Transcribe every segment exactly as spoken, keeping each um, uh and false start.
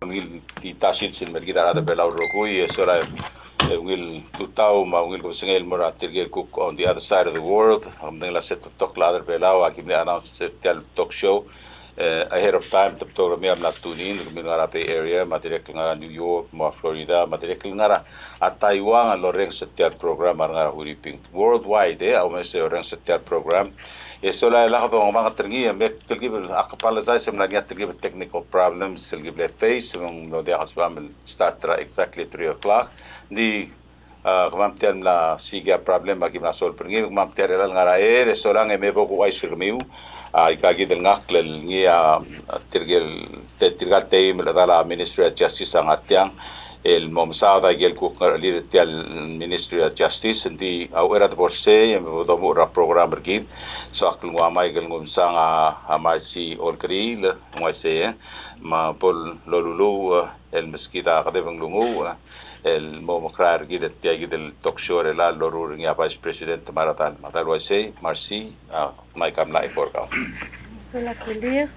Ungil di ta sils el mer kid a rechad er Belau el rokui, e sola e ungil tutau me a ungil kebesengei el mo er tirke el kuk on the other side of the world. Ak medengei el uase te betok el chad er Belau a ki mle announce er tia el talk show, e, ahead of time, te betok er kemiu a mla tune in, kemiu el ngar er a Bay Area, me a dirrek el ngar er a New York, me a Florida, me a dirrek el ngar er a Taiwan, el orrenges er tia el program, a re ngar er a Huriping. Worldwide, e, a omes e orrenges er tia el program. E sola e lak dongemanget er ngii, e me telkib el, ak apologize, e mla er ngii a telkib el technical problems el ki mle face, me ng mlo diak el sebecham el start er a exactly three o'clock. Ng di, a, kemam tia el mla siik a problem a ki mla solve er ngii, me kemam tia el ngar er a air, e solang e me bo kuchais er kemiu, a, aika kid el ngakl el ngii a, a, tirke el, te, tirka el teim el chedal a Ministry of Justice a ngar tiang, el mo mesaod a ikel kuk ngerechelir er tia el Ministry of Justice, ng di a uchei er a debo er sei, e me bo domuchel er a program er kid, soak el nguu a maik el nguu msang a, a Marcy Olkeriil, ng uaisei, e, me bo loluluuch, e, el meskid a kedeb e ng lunguuch, e, el mo mekrael er kid er tia kid el talk show er chelechang el loruul er ngii a Vice President me a rechedal. Me a ta el uaisei, Marcy, a, maik a mlai for kau. Sulang a kebliil,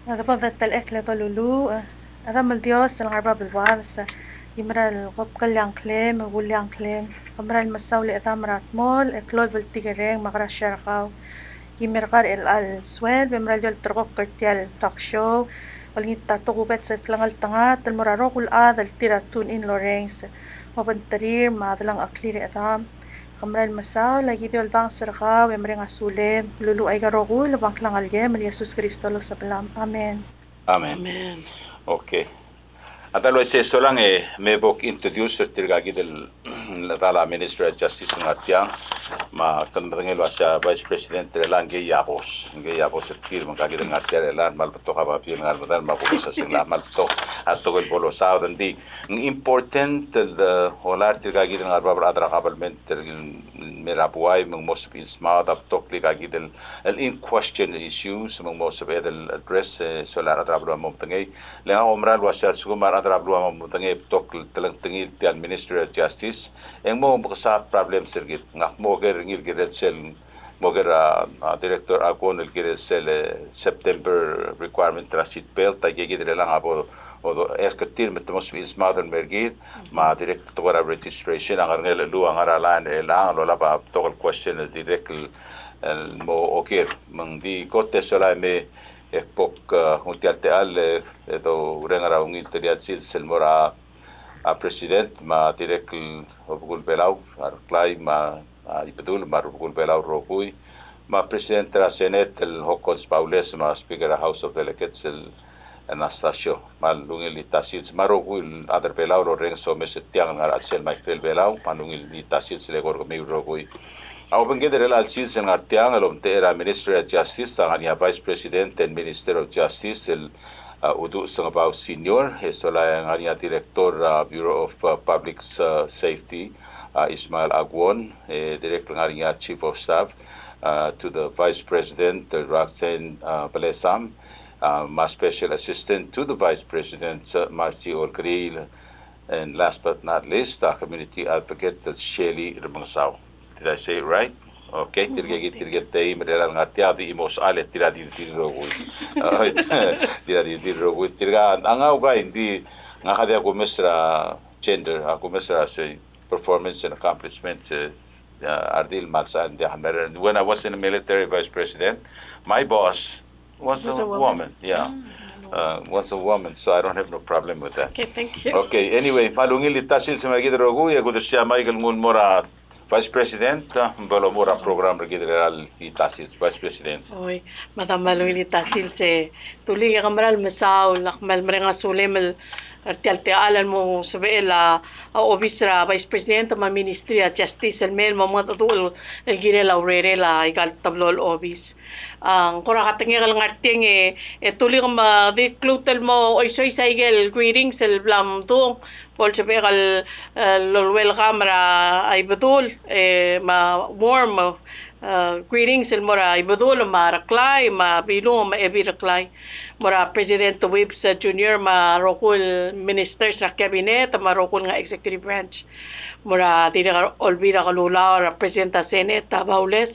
a, debo er a telechekl e doluluuch, e, a Demam el Dios el ngar er a bab el uaibes, e, ki mera el kebkall a ngklem, e kull a ngklem, ke mera el mesaul e chedam er a dmolech, e klou el bltikerreng, me a krasia er kau. Ki mera el ngar er chelecha el sueleb, e mera el di olterekokl er tia el talk show, olengit a tokubets el klengeltengat el mo er a rokui el chad el tir a tune in el orrenges, obengterir me a delengcheklir e chedam. Ke mera el mesaul, aki di oldanges er kau, e mereng a sulem, luluuch aika el rokui el obengkl a ngelekem, el Jesus Kristo el Osobelam. Amen. Amen. Amen. Okay. A ta el uaisei e solang e me bo kintroduce er tirka kid el chedal a Ministry of Justice el ngar tiang, me kede medengei el uase a Vice President er chelechang ngikei a bos, ngikei a bos er tir, me ngka kid el ngar tiang er chelechang, me a le betok a babier el ngar er medal, me a bo mesa sengla, me a le betok a tekoi el bo losaod. Ng di ng important el, e, olai er tirka kid el ngar er a bab el chad er a kabelment el mei er a buai, me ng mo sebechir el smaod a betok el ika kid el, el in question issues, me ng mo sebeched el address, e, sola a rechad er a beluu a mo medengei. Le ngak a oumera el uase a lsekum a rechad er a beluu a mo medengei e betok el telengtengil tia el Ministry of Justice, e ng mo mekesai a problems er kid. Ngak mo oker er ngii el kirel sel, mo oker er a, a, Director Aguon el kirel sel, e, September requirement er a seat belt, a ike kid er chelechang a bo, o, do, ask er tir me te mo sebechir el smaod el mer kid, me a dirrek el tekoi er a registration, a ngerengel el chelechang a ngar er a line er chelechang, el olab a betok el question el dirrek el, el mo oker. Me ng di kot e sola e me, e kbo, e, nguu tia el techall, e, e doureng er a ungil tia el sils el mo er a, a President, me a dirrek el Obekul Belau, a Reklai, me a, a Ibedul, me a Obekul Belau el rokui, me a President er a Senate el Hokkons Baules, me a Speaker er a House of Delegates el Anastacio, me a lungil el tia el sils, me a rokui el chad er Belau el orrenges e omes er tiang el ngar er a chelsel me a ikrel Belau, me a lungil el tia el sils el eko er kemiu el rokui. A obengked er chelecha el sils el ngar tiang el omtechei er a Ministry of Justice, a ngar er ngii a Vice President and Minister of Justice el, a, Uduch Sengebau Senior, e sola e ngar er ngii a Director er a Bureau of, a, Public, a, Safety, a, Ismael Aguon, e dirrek el ngar er ngii a Chief of Staff, a, to the Vice President, a, Roxanne, a, Belesam, a, me a Special Assistant to the Vice President, a, Marcy Olkeriil, and last but not least, a Community Advocate, a, Shelley Remengesau. Did I say it right? Okay, tirke kid, tirke el teim er chelechang a tia di chimo sechal e tir a di, di rokui. Tir a di, di rokui. Tirka, a ngak a ukai, ng di, ngak a diak kumes er a gender, a kumes er a sei performance and accomplishment, e, a redil me a lsal, ng diak a mer. When I was in the military, Vice President, my boss was a woman. Yeah. Uh, was a woman, so I don't have no problem with that. Okay, thank you. Okay, anyway, me a lungil el tia el sils el mo er kid el rokui, e kudersii a Michael el nguu el mo er a Vice President, a, me bo lomuchel er a program er kid er chelecha el tia el sils, Vice President. Oi, me a ta me a lungil el tia el sils e Tulik, e ke mera el mesaul, ak kmal mereng a sulem el er tia el techall el mo sebechel a, a obis er a Vice President me a Ministry of Justice el mei el mo mengedecheduch el kirel a urerel a ika el teblo el obis. A, ng kora katengek el ngar tiang e, e Tulik me di kuk el mo oisois a ikel greetings el bla mdung, bo lsebechek el, e, lolwelcome er a Ibedul, e, me a warm, e, greetings el mo er a Ibedul, me a Reklai, me a Bilung, me a Ebil Reklai, mo er a President Whipps, e, Junior, me a rokui el ministers er a cabinet, me a rokui el ngar er a executive branch, mo er a dirrek el Olbiil er a Kelulau, er a President er a Senate, a Baules,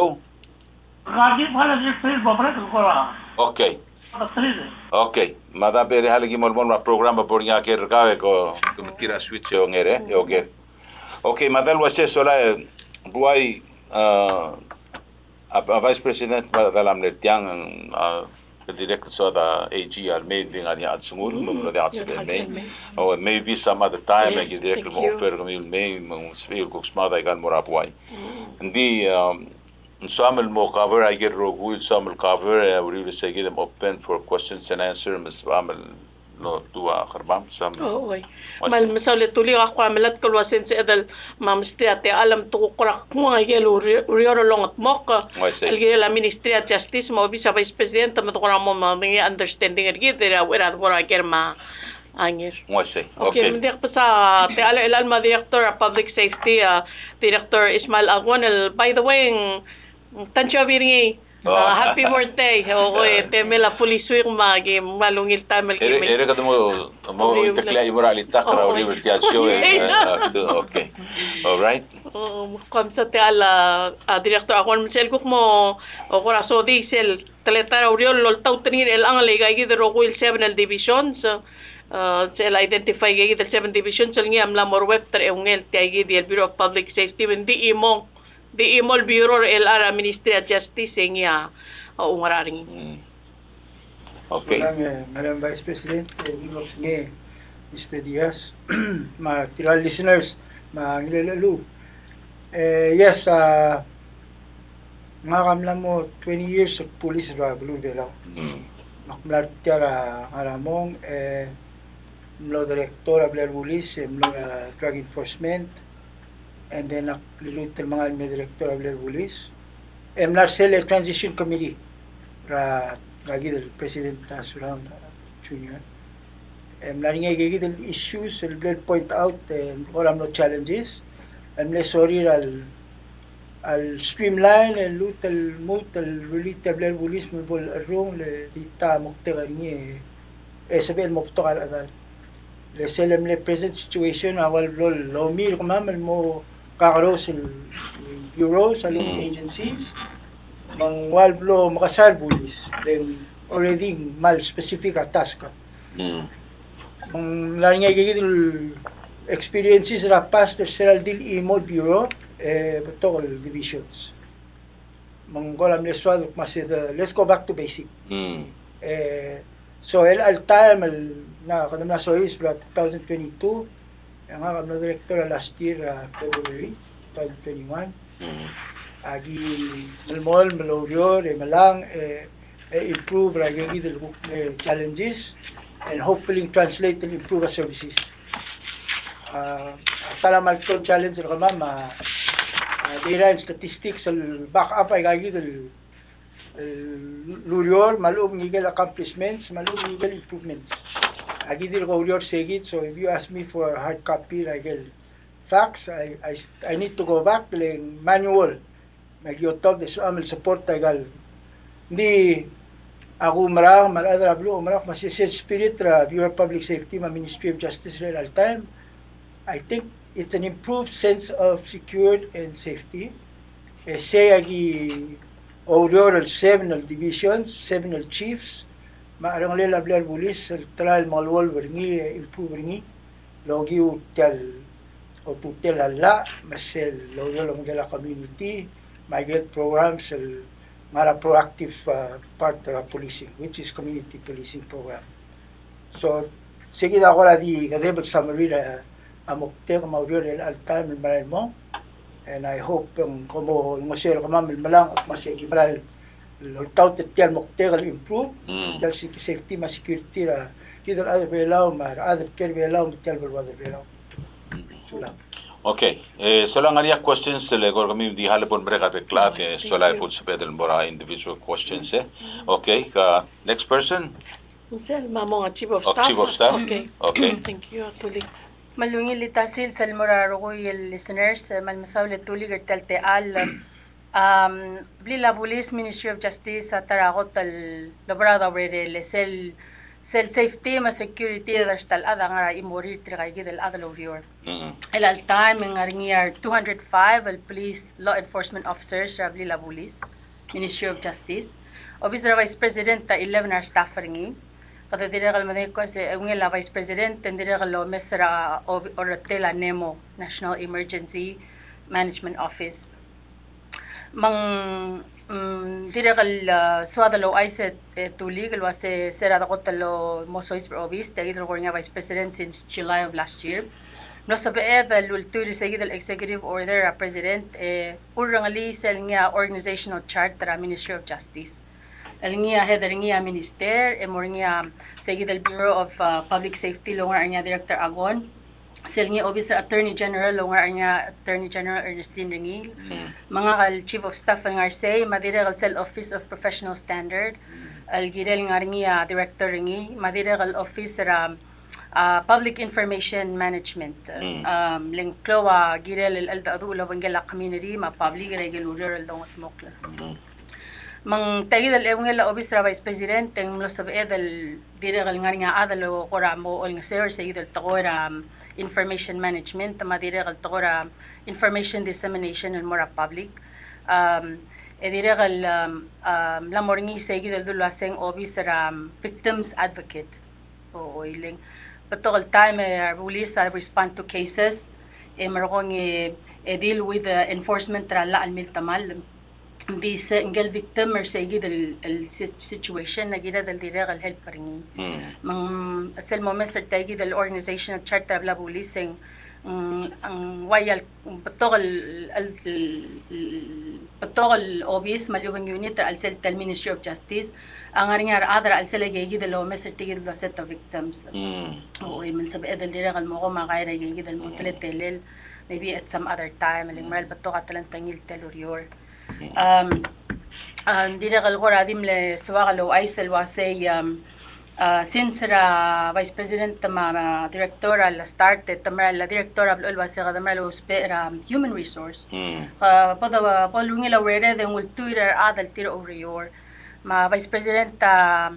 show? Ngak di bla di please bo break ko la. Okay. Ba three. Okay. Me a da bere hale ki mo el mo er a program a bo er ngii a ker er kau e ko, ko me tir a switch e onger e, e onger. Okay, me a da el uase sola e buai, a, a, a Vice President me a da el mle tiang, a, direct soad a AG a le mei, ng di ngar er ngii a chelsengul, me ng di a chelsengul el mei. O, maybe some other time, e ki direct el mo offer er kemiu el mei, me ng sebechir el kuk smaod aika el mo er a buai. Ng di, um, ng soam el mo cover aike el rokui el soam el cover, e uriul e se kid e open for questions and answer, me sebecham el lotu a kerebam, soam. O, oi. Me a le mesaul e Tulik, ak kuk melatk el uase ng sebeched el me mesterir a techall me te kuk kora kmo aike el uri-, ureor el ongedmokl el kirel a Ministry of Justice me a Office of Vice President me te kora mo medengei a understanding er kid er a uchei er a debo er a ker me a ngii. Ng uaisei. Okay, okay. Me ng diak bes a techall el me a Director of Public Safety, a, Director Ismael Aguon el, by the way, ng tansiobi er ngii. O. A, happy birthday. O, e, temel a police week me aki kmal ungil taem el ki mei. Ere, ere kede mo, mo interclaim er a chelitakl er a Liberty Show, e, okay. All right. O, kom sa techall a, a, Director Aguon, me sel kuk mo, o, kora sodii sel teletael a ureor el oltaut er ngii er chelechang el aika kid el rokui el seven el divisions, e, sel identify aika kid el seven divisions el ngii a mla mo ruebet er a eungel tia kid el Bureau of Public Safety, me ng di chimo, di chimo el bureau er chelechang er a Ministry of Justice e ngii a, a, oungerachel er ngii. Mm. Okay. Madam, e, Madam Vice President, e, Mister Diaz, me a tirka el listeners, me a ngilai el chelechang. E, yes, a, ngak a mla mo twenty years el police er a beluu er a Belau. Mm. Me ak mla er tia er a, er a mong, e, mlo director er a blil a bulis, e mlo er a drug enforcement, and then ak liluut el mengai el mle director er a blil a bulis. E mla er sel transition committee er a, er a kid el President, a, Surangel, a, Junior. E mla er ngii a kid el issues el bla el point out, e, kora mlo challenges, e mle sorir a le a le streamline, e lmuut el, lmuut el rullii a blil a bulis me bo el cherrungel, e di ta moktek er ngii e sebechel el mo betok a rechedal. Le sel mle present situation a ua el blo lomi er kemam el mo kakerous el bureaus, a le agencies, me ng ua el blo mekesai a bulis, le ng already kmal specific a task. Mm. Me ng mla er ngii a kid el experiences er a past er sel di el chimo el bureau, e betok el divisions. Me ng kora mle soad el kmo se, let's go back to basic. Mm. E, so, el, el taem el, na, kede mla soiseb er a two thousand twenty-two, e ngak a mlo director er a last year, a, February two thousand twenty-one. Mm. Aki melemolem el oureor e melang, e, e improve er a kid el, e, challenges, and hopefully translate and improve our services. A, a ta el kmal challenge er kemam a, a, data and statistics el back up aika kid el el ureor, me a lechub ng ikel accomplishments, me a lechub ng ikel improvements. Aki dirk oureor se kid, so if you ask me for a hard copy er a ikel facts, I, I, I need to go back le manual. Me aki otobed e sebecham el support a ikal. Ng di a kumerang, me a rechad er a beluu a kumerang, me a sel spirit er a Bureau of Public Safety me a Ministry of Justice er chelecha el taem. I think it's an improved sense of security and safety. E sei a ki oureor el seven el divisions, seven el chiefs, me a cherrengelel a blil a bulis el try el mengeluolu er ngii, e improve er ngii, el okiu tia el, otutel a llach, me sel oureor el obengkel a community, me a ikel programs el ngar er a proactive, uh, part er a policing, which is community policing program. So, se kid a kora di kedeb el summary er a moktek me a ureor er chelecha el taem el merael el mong. And I hope ng ko mo ngosuir er kemam el melang, me se ki merael el oltaut er tia el moktek el improve, mm, tia el sec-, safety me a security er kid el chad er Belau, me a rechad er ker er Belau, me tia el beluad er Belau. Mm. Sulang. Okay, e, sulang. Ngar er ngii a questions el eko er kemiu? Di hale bo el merek a rebek el chad, e, sulang e bo el sebeched el mo er a individual questions, e. Okay, ka next person. Ng sel mo a chief of staff. Chief of staff. Okay. Okay. Thank you, Tulik. Me a ungil el ta sils el mo er a rokui el listeners, e, me a mesaul e Tulik er tia el techall. Um, blil a bulis, Ministry of Justice a ta er a kot el oberaod a urerel, e sel, sel safety me a security er a ta el chad a ngar er a chimorir tirka kid el chad el oureor. Mm. El chelecha el taem e ng ngar er ngii a two hundred five el police law enforcement officers er a blil a bulis, Ministry of Justice. Obis er a Vice President a eleven er a staff er ngii. Kede dirrek el medengei el kmo se ungil a Vice President e ng dirrek el omes er a ob-, orretel a NEMO, National Emergency Management Office. Me ng, mm, dirrek el, uh, soad el ouchais e, e Tulik, el uase se er a dekot el mo soiseb er a obis, tia kid el kora ngii a Vice President since July of last year. Ng mlo sebeched el ultuil er se kid el executive order er a President, e, urrengelii sel ngii a organizational chart er a Ministry of Justice. El ngii a head er ngii a minister, e mo er ngii a se kid el Bureau of, uh, Public Safety el oungerachel er ngii a Director Agon. Sel ngii a Office er a Attorney General el oungerachel er ngii a Attorney General Ernestine Rengiil. Mm. Me ngak el Chief of Staff el ngar er sei, me a dirrek el sel Office of Professional Standard, mm, el kirel ngar er ngii a Director er ngii, me a dirrek el Office er a, a, Public Information Management. Mm. Um, le ng klou a kirel el cheldecheduch el obengkel a community me a public er a ikel ureor el dongetmokl. Mm. Me ng tia kid el eungel a obis er a Vice President e ng mlo sebeched el dirrek el ngar er ngii a chad el kora mo olengeseu er se kid el tekoi er a, um, information management, me a dirrek el tekoi er a, um, information dissemination el mo er a public. Um, e dirrek el, um, um, mla mo er ngii se kid el dulu el uaseng obis er a, um, victims advocate. O, oileng. Betok el taem e a bulis a respond to cases, e merekong e, e deal with the enforcement er a llach el miltemall. Ng di se ngike el victim er se kid el, el sit-, situation a kired el dirrek el help er ngii. Mm. Me ng sel momes er tia kid el organizational chart er a blil a bulis e ng, mm, ng uai el betok el, el, el, betok el obis me a lechub e ng unit er a chelsel tia el Ministry of Justice a ngar er ngii a rechad er a chelsel aika kid el omes er tia kid el set of victims. Mm. O, e me ng sebeched el dirrek el mo ko me a kai er aika kid el mo, mm, teletelel, maybe at some other time, le ng mera el betok a telengtengil tia el ureor. Mm. Um, um, dirrek el kora di mle soak el ouchais el uasei, um, Uh, since er a Vice President me a, me a Director a start, e te mera el Director a blechoel el uasei kede mera el ousbech er a human resource. Mm. Uh, bo de, bo lungil a urered e ng ultuil er a rechad el tir a oureor. Me a Vice President a,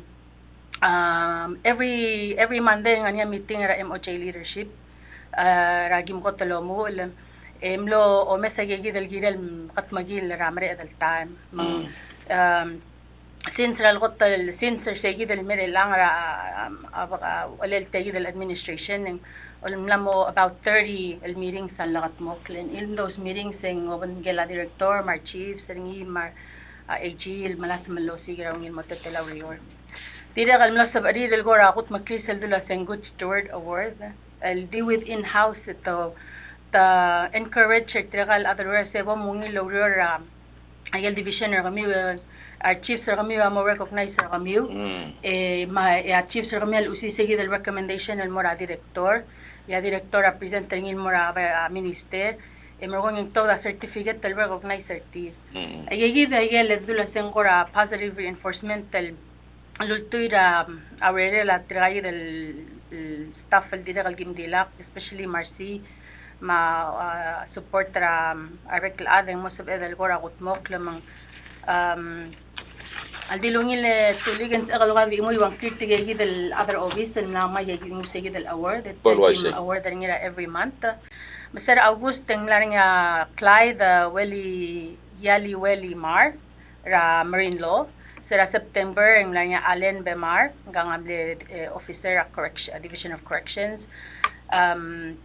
um, every, every Monday ng ngar er ngii a meeting er a M O J leadership, uh, er a kim kot el omuchel, e mlo omes aika kid el kirel kudmeklii er a mereched el taem. Me ng, mm, um, since er a lekot el, since er se kid el mei er chelechang er a, a, a, a, uchelel tia kid el administration, e ng mla mo about thirty el meetings a lekudmokl. In those meetings e ng obengkel a director me a chiefs er ngii me a, a, A G el melasem el osiik er a ungil mo teletelel a ureor. Dirrek el mlo sebechir el kora kudmeklii sel dulu el uaseng Good Steward Award, el di within house e te, te encourage er tirka el chad el ureor se bo mungil el oureor er a, aike el division er kemiu, e, a chiefs er kemiu a mo recognize er kemiu. Mm. E, me a, e, a chiefs er kemiu a luchesii se kid el recommendation el mo er a director. E a director a present er ngii el mo er a, a minister. e merekong e ng tuobed a certificate el recognize er tir. Mm. Aikakid a ikel ledu el se ng kora positive reinforcement el ultuil er a, um, a urerel a tirka el, el staff el dirrek el kim dilak, especially Marcy, me a, uh, support er a, um, a rebek el chad e ng mo sebeched el kora kudmokl me ng, um, a di ungil e Tulik e ng sebechek el ua di mo ua ngklir tirke kid el other office el mla ngmai aikakid el nguu se kid el award, e bo el uaisei. Award er ngii er a every month. Me se er a August e ng mla er ngii a Clyde, uh, Welly, Yali Welly Mar, er a Marine Law. Se er a September e ng mla er ngii a Allen Bemar, ngka a mle, eh, officer er a correction, Division of Corrections. Um,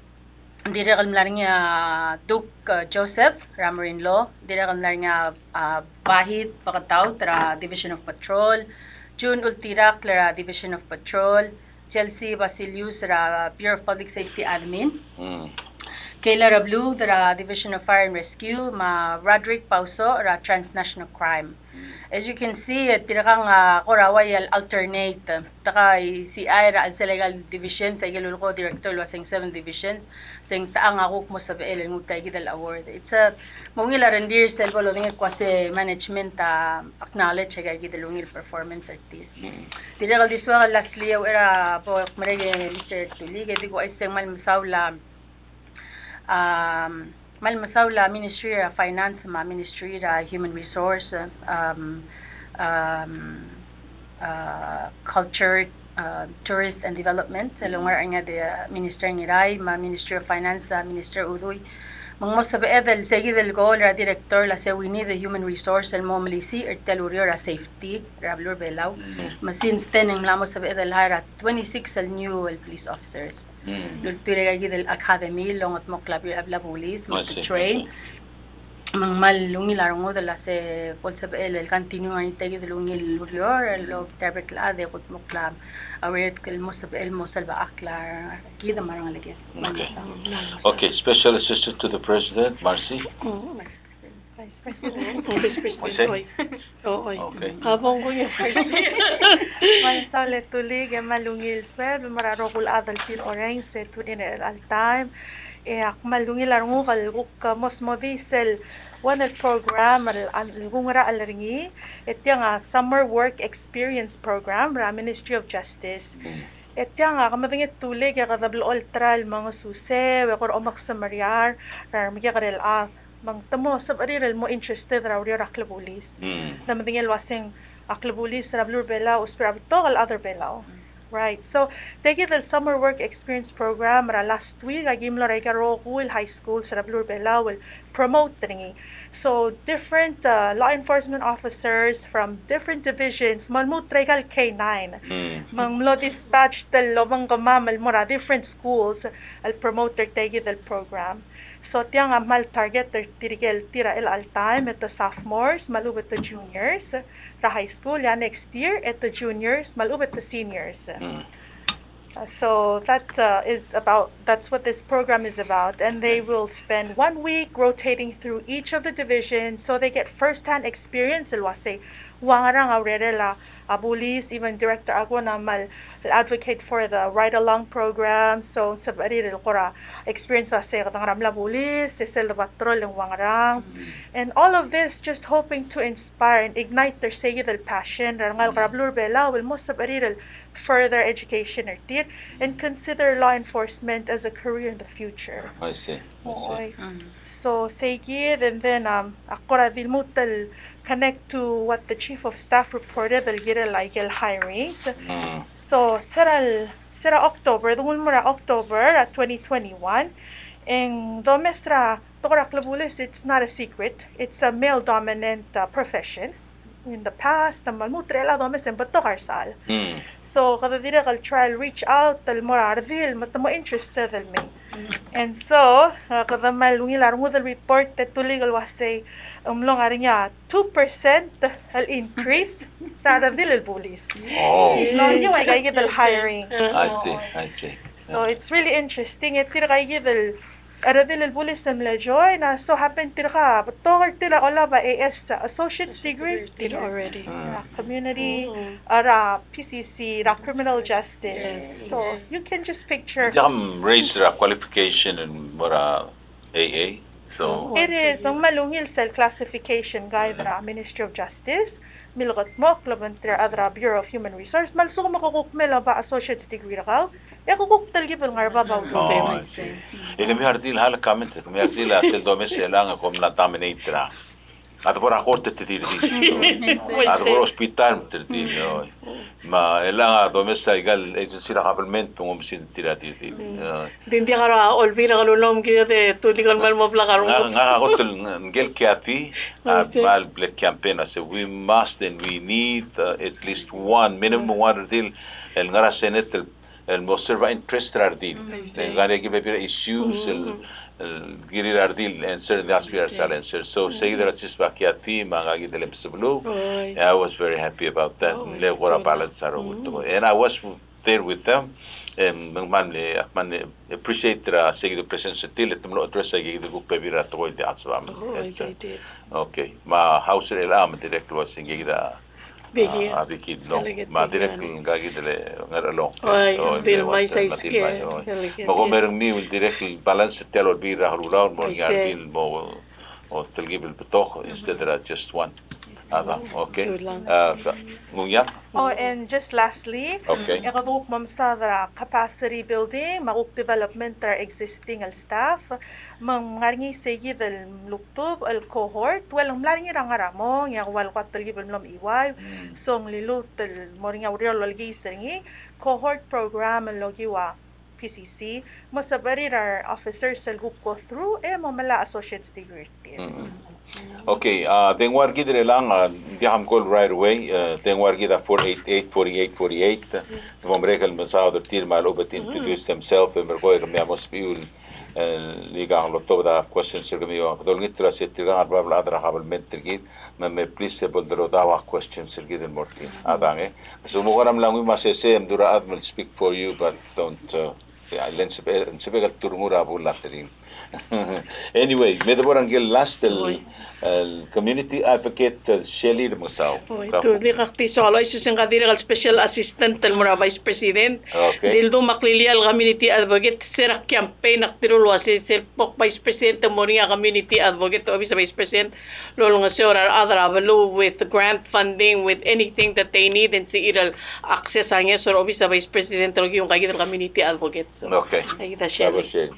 Dirrek el mla er ngii a Duke, uh, Joseph er a Marine Law. Dirrek el mla er ngii a, uh, Bahid Bakataut er a Division of Patrol. June Ultirakl er a Division of Patrol. Chelsea Basilius er a Bureau of Public Safety Admin. Mm. Kayla Reblud er a Division of Fire and Rescue, me a Roderick Pauso er a Transnational Crime. As you can see, e tirkang a kora ua el alternate. Te ka C I er a chelsel aika el division, se aike el lulekoi a director el ua se ng seven divisions, se ng techang a kuk mo sebechel el nguu tia kid el award. It's a, mo ungil a rengrir sel bo lodengei el kmo se management a acknowledge aika kid el ungil performance er tir. Mm. Dirrek el di soak el lastly, e uchei er a bo kmerek e Mister Tulik, e di kuk uaisei e ng kmal mesaul a Um, kmal mesaul a Ministry er a Finance me a Ministry er a Human Resource, um, um, uh, Culture, uh, Tourist and Development, el ngar er ngii a, uh, Minister Ngirai, me a Ministry of Finance, uh, Minister Udui. Me ng mo sebeched el se kid el goal er a director el ua se we need a human resource el mo melisiich er tia el ureor er a safety er a beluu er a Belau. Mm. Me since then e ng mla mo sebeched el hire a twenty-six el new el police officers. Mm. Lultuil er aika kid el academy el longetmokl a bla, bla police, me te train. Me ng kmal ungil a rengud el ua se bo el sebechel el continue a tia kid el ungil ureor el okiu a rebek el chad e kudmokl a urerel el mo sebechel el mo selbechakl er kid me a rengeleked. Okay. Okay, Special Assistant to the President, Marcy. Mm. Vice President. Vice President. Jose? Oi. Oh, oi. Okay. A bo ng kuk Vice President. Kmal mesaul e Tulik, e kmal ungil sueleb el mo er a rokui el chad el tir orrenges e tune in er chelecha el taem. E ak kmal ungil a renguk el kuk mo smodii sel one el program el, el kungerachel er ngii, e tiang a Summer Work Experience Program er a Ministry of Justice. Mm. E tiang a ke medengei Tulik e kede blechoel el try el mengesuseu e kora omeksemeriar er a remekekerei el chad. Me ng te mo sebechir el mo interested er a ureor er a klebulis. Mm. Te medengei el ua se ng a klebulis er a beluu er a Belau a usbech er a betok el chad er a Belau. Mm. Right. So, tia kid el Summer Work Experience Program er a last week a ki mlo er aika el rokui el high schools er a beluu er a Belau el promote er ngii. So, different, uh, law enforcement officers from different divisions, me lmuut er aika el K nine. Mm. Me ng mlo dispatch el obengkemam el mo er a different schools el promote er tia kid el program. So tiang a kmal target er tirke el tir er chelecha el taem, e te sophomores me a lechub e te juniors er a high school, e a next year e te juniors me a lechub e te seniors. Mm. Uh, so that, uh, is about, that's what this program is about, and they will spend one week rotating through each of the divisions, so they get first-hand experience el ua sei ua ngerang a urerel a a bulis, even Director Aguon a kmal advocate for the ride along program, so sebechir el kora experience a se kede ngar er a mla bulis, e sel de patrol e ng ua ngerang. Mm. And all of this just hoping to inspire and ignite er sei kid el passion er a rengalek er a beluu er a Belau el mo sebechir el further education er tir and consider law enforcement as a career in the future. I see. I see. Oi. Mm. So, sei kid, and then, um, ak kora di lmuut el connect to what the chief of staff reported el kirel a ikel hiring. Mm. So, se er a, se er a October, dongul mo er a October, a twenty twenty-one, e ng domes er a, tekoi er a klebulis, it's not a secret. It's a male dominant, uh, profession. In the past, me a lmuut er chelecha el domes e ng betok a resechal. Mm. So, kede dirrek el try el reach out el mo er a redil, me te mo interested el mei. Mm. And so, uh, kede kmal ungil a rengud el report e tulik el ua sei, um, ng mlo ngar er ngii a two percent el increase er a redil el bulis. Oh. Ng mlo er ngii a ua ika kid el hiring. I see, I see. So, it's really interesting. E tirka kid el a redil el bulis el mle join, a so happen tirka, betok er tir a olab a A S, associate degree er tir already. Mm. Er a community, er a P C C, er a criminal justice. Yes. So, you can just picture. Ng raise er a qualification el mo er a A A. So, it is, ng kmal ungil sel classification guide er a Ministry of Justice, me le kede mo klebengterir a rechad er a Bureau of Human Resource, me a lsekum ke kuk mei el oba associate's degree er kau, e ke kuk telkib el ngar er a bab a ultutelel. Oh, I see. E kemiu a redil, hal comment, kemiu a redil a sel domes er chelechang e kom mla dominate er a. A de bo er a kort e te di redil. A de bo er a hospital me te redil, oi. Me chelechang a domes er aika el agency er a kabelment me ng omes er tir a di redil. Oi. Di ng diak a olbiil er a kelulom kid e te di kmal mo blak a renguk. Ngak, ngak a kot el ngikel Kathy, a kmal bla campaign a se, we must and we need, uh, at least one, minimum one redil el ngar er a Senate el el mo serve a interest er a redil. Mm. Le ngar er ngii a bebil er a issues el, el kirir a redil answer, el ask er a redil answer. So, sei kid er a chisbak a team, me ngak kid el msebeluu. Oi. Yeah, I was very happy about that. Oh, le kora balance a rokui el tekoi. And I was there with them. Em, me ng kmal, ak kmal appreciate er a sei kid el presence er tir, le te mlo address aike kid el kuk bebil er a tekoi el di ask er a. Oh, I did. Okay. Me a House er chelechang me direct el uasei ngike kid a Bikid. A, a, bikid, no. Me a dirrek el ngka kid el ngar er a Longkeng. Oi, Bill Maisaisken. Me kom mereng ngii el dirrek el balance er tia el olbiil er a kelulau el mo er ngii a redil el mo, o, telkib el betok instead er a just one. A da, okay. A, Ngungiang? Oh, and just lastly, okay, e kede kuk mo mesaod er a capacity building, me a kuk development er a existing el staff, Me ng ngar er ngii sei kid el mluktub el cohort, well, ng mla er ngii er a ngar er a mong, e a ua el kuk telkib el mlo mechiuaiu, so ng liluut el mo er ngii a ureor el olekiis er ngii, cohort program el okiu a P C C, mo sebechir a re officers el kuk go through, e mo melai a associate's degree er tir. Okay, a, dengua er kid er chelechang, a, ng diak a mkol right away, e, dengua er kid a four eight eight, forty-eight forty-eight, te mo merek el mesaod er tir me a lechub e te introduce themselves, e merekong e kemiu a mo sebechiu el el ikang lotobed a questions er kemiu. Kede olengit er a se tirkang a rebab el chad er a kabelment er kid, me, me please e bo ldelodaob a questions er kid el mo er tir. A dang, e. So mo kora mla nguu me a sesei, e mdu er a chad me speak for you, but don't, uh, yeah, le ng sebechek, ng sebechek el turnguu er a bul a terim. Anyway, me de bo er a ngike el last el, el community advocate, uh, Shelley Remengesau. Oi, te di kak di soal, oi, se ng ka dirrek el special assistant el mo er a vice president. Okay. Di ldu me a klilial community advocate, se er a campaign ak dilu el uasei sel bo vice president el mo er ngii a community advocate, office a vice president, el olengeseu er a rechad er a beluu with grant funding, with anything that they need, e ng sebechir el access a ngeso er a office a vice president el okiu ngka kid el community advocate. Okay. Aikid a Shelley.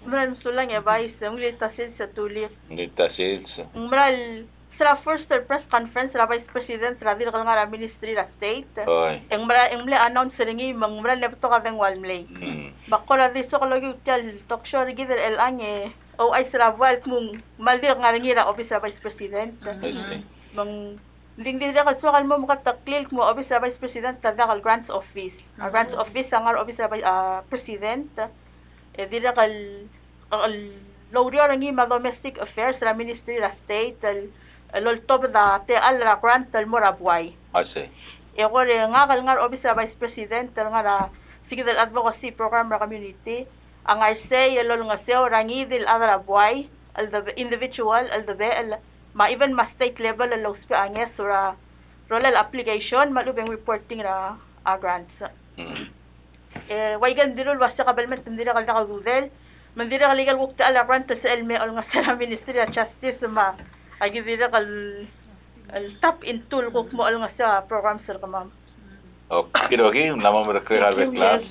Mesulang e Vice, ng ungil ta sils e tulik. Ungil ta sils. Ng mera el se er a first el press conference er a Vice President er a dirk el ngar er a Ministry er a State. Oi. E ng mera, e ng mle announce er ngii me ng mera el betok a dengua el mlei. Mm. Me ak kora di soak el okiu tia el talk show er kid er chelechang e ouchais er a buai el kmo ng kmal dirk ngar er ngii er a office er a Vice President. I see. Me ng di ng dirrek el soak el mo meketeklii el kmo a office er a Vice President a diak el grants office. A grants office a ngar er a office er a Vi-, a, President. E dirrek el, el oureor er ngii me a Domestic Affairs er a Ministry er a State el, el oltobed a techall er a grant el mo er a buai. I see. E kora ngak el ngar er a office er a Vice President el ngar er a se kid el advocacy program er a community, a ngar sei el olengeseu er a ngii di el chad er a buai, el de individual, el debechel, me a even me a state level el lousbech a ngeso er a rolel a application me a lechub e ng reporting er a, a grants. Mm. E, ua ikel dilu el uasei a kabelment ng dirrek el diak a ududel, me ng dirrek el ikel kuk techall a grant el sebechel el me olengeseu er a Ministry er a Justice me aki dirrek el, el tap into el kuk mo olengeseu a programs er kemam. Okay, okay, ng mla mo merekerek a bek el chad.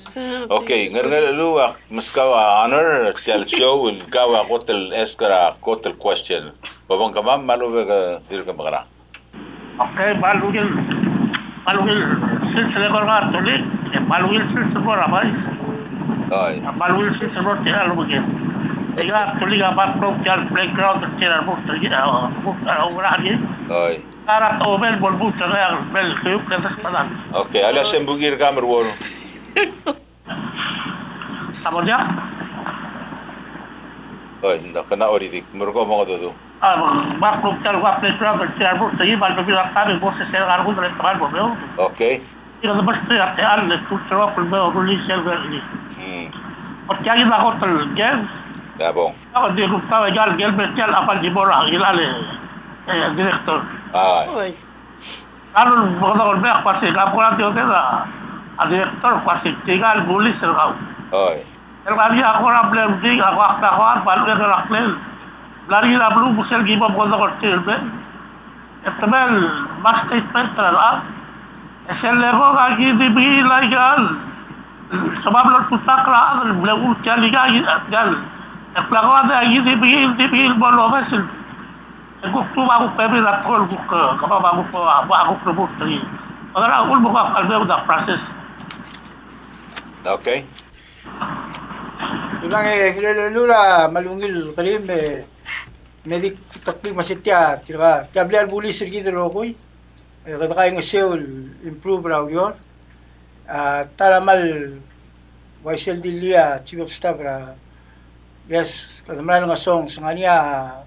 Okay, Ngerchelechang, ak meskau a honor er tia el show el kau a kot el ask er a kot el question. Bo bong kemam me a lechub e ke dirk mekerang. Okay, me a ungil, me a ungil sils el eko er ngak a Tulik, e me a ungil sils el mo er a Vice. Oi. Me a ungil sils el mo er tirka el obengkel. Ika a Tulik a bar klou tia el playground er tir a remurt er ngii, a, remurt er a, a, ungil er ngii. Oi. Ngar er a obel bo lmuut er ngii a bel keiukl e desmadam. Okay, a le se ng bukir ka meruul. Sabodia. Oi, ng kena Oririk, merekong mo ngododu. A, me ak kuk tia el ua playground el tir a remurt er ngii me a lebebil er a taem e bo sesei er a ngar er a kuk el temel bo meoud. Okay. Ika de mesterir a techall el kulturok el me orullii sel ber ngii. Mm. Tia kid a kot el game. A bong. A kot di rukta ika el game, tia el chapal di bo er a ngii el, e, director. Ai. Oi. A lebo kede olmei a kmo sei, a kora di other a, a director a kmo sei, tirka el bulis er kau. Oi. El ngar er ngii a kora mle mding, a kora, a kora, me a lechub e ng kora klel. Mla er ngii er a beluu me sel ki bo mengedekor tir el mei. E te mei el mla statement er a rechad. E sel lekong a ki di bengii el aika el sebechel el oltutakl er a chad el mle uchul tia el ikang, tia el, e bla ko a di bengii, di bengii el bo lobes el. E kuk tu a kuk bebil er a tekoi el kuk, e, kemam a kuk, a, a kuk remurt er ngii. Me ngera uchul me kuk a kmal mei a process. Okay. Sulang e, kirel el ua, me a ungil kerim e, me di kutektir me se tia, tirka, tia blil a bulis er kid el rokui. E kede kaingeseu el improve er a ureor. A, ta er a kmal uaisei el dilu a Chief of Staff er a, yes, kede merael ngesonges, se ng ngar er ngii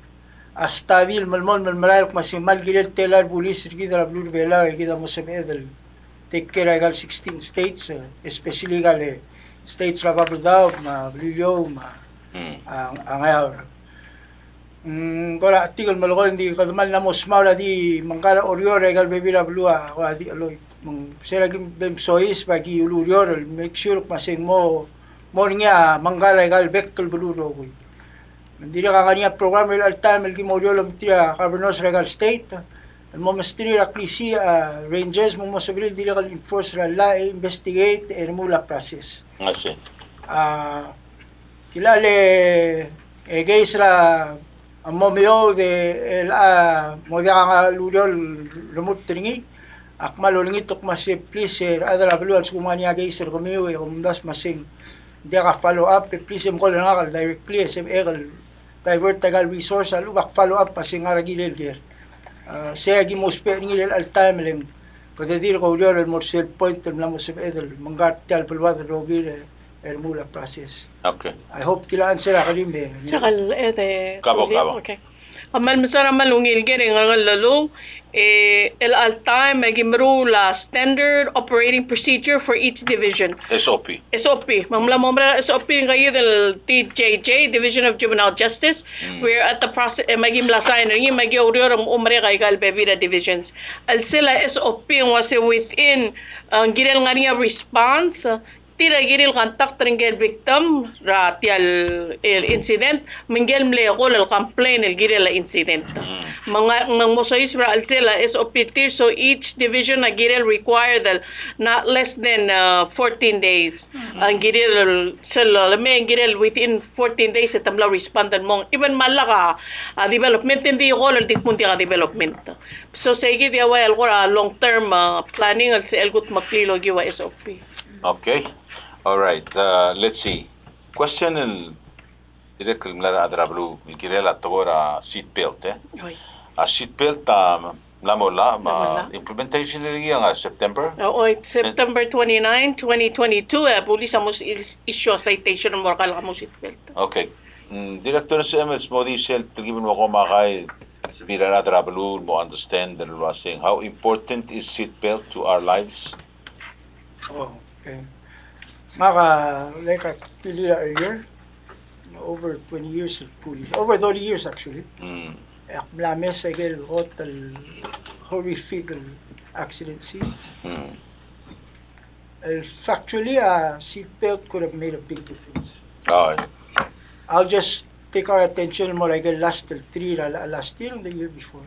a study el melemolem el merael el kmo se ng kmal kirel tela el bulis er kid er a beluu er a Belau, e kid a mo sebeched el take care er aika el sixteen states, e, especially aika el, e, states er a Babeldaob, me a Beliliou, me a, a, a Ngeaur. Mm, kora chetik el melekoi, ng di kede kmal mla mo smau er a di mengkar a ureor er aika el bebil er a beluu a, a di cheloi. Me ng sel aki bem soiseb a ki ulureor el make sure el kmo se ng mo, mo er ngii a mengkar er aika el bek el beluu el rokui. Me ng dirrek a ngar er ngii a program er chelecha el taem el ki mo oureor el ometir a governors er aika el state el mo mesterir a klisiich a rangers me ng mo sebechir el dirrek el enforce er a llach e investigate e remuul a process. I see. A, Kila le, e, case er a mo meoud e, e, a, mo diak a ngar er a ureor el remurt er ngii, ak kmal olengit el kmo se please, e, rechad er a beluu a lsekum ng ngar er ngii a case er kemiu, e, kom omdasu me se ng diak a follow up, e, please, e, mcall er ngak el directly, e, sebechek el divert aika el resource a lechub ak follow up me se ng ngar er a kirel ker. A, sei a ki mo ousbech er ngii er chelecha el taem el ng kede dirk oureor el mo er sel point el mla mo sebeched el mengkar tia el beluad el rokir, e, el remuul a process. Okay. I hope kila answer a kerim e. Sel, e, de, kabo, kabo. Okay. Kmal mesaul er a kmal ungil ker e ngar er a llechul, e, el chelecha el taem e ki meruul a standard operating procedure for each division. S O P. S O P. Me ng mla mo merek a S O P er ngii el D J J, Division of Juvenile Justice. Mm. We're at the process, e, me ki mla sign er ngii, me ki oureor el mo merek aika el bebil er a divisions. El sel a S O P ng uase within, e, ng kirel ngar er ngii a response, tir a kirir el contact er ngike el victim er tia el, el incident, me ngike el mle call el complain el kirel a incident. Mm. Me ng, me ng mo soiseb er a chelsel a S O P er tir, so each division a kirel required el not less than, uh, fourteen days. Mm. A ng kirel sel, le me ng kirel within fourteen days e te mla respond el mong. Even me a lak a, a development, e ng di call el di kmo ng diak a development. So sei kid a ua el kora long term, uh, planning el sel kutmeklii el okiu a S O P. Okay. All right. Uh, let's see. Question el dirrek el mla er a rechad er a beluu el kirel a tekoi er a seat belt, e. Oi. A seat belt a mla mo llach, me a implementation er ngii a ngar er a September? Oi, September twenty-nine, twenty twenty-two, e, bulis a mo issue a citation el mo er a kall el mo seat belt. Okay. Mm, Director, se el mo di sel telkib el mo ko me a kai, se el mo er a rechad er a beluu el mo understand el uasei, how important is seat belt to our lives? Oh, okay. Ngak a, like I tell you earlier, over twenty years of police, over thirty years actually. Mm. E ak mla mes a ikel kot el horrific el accident scene. Mm. El factually, a seat belt could have made a big difference. Oh, yeah. I'll just take our attention el mo er a ikel last el three er a la-, last year and the year before.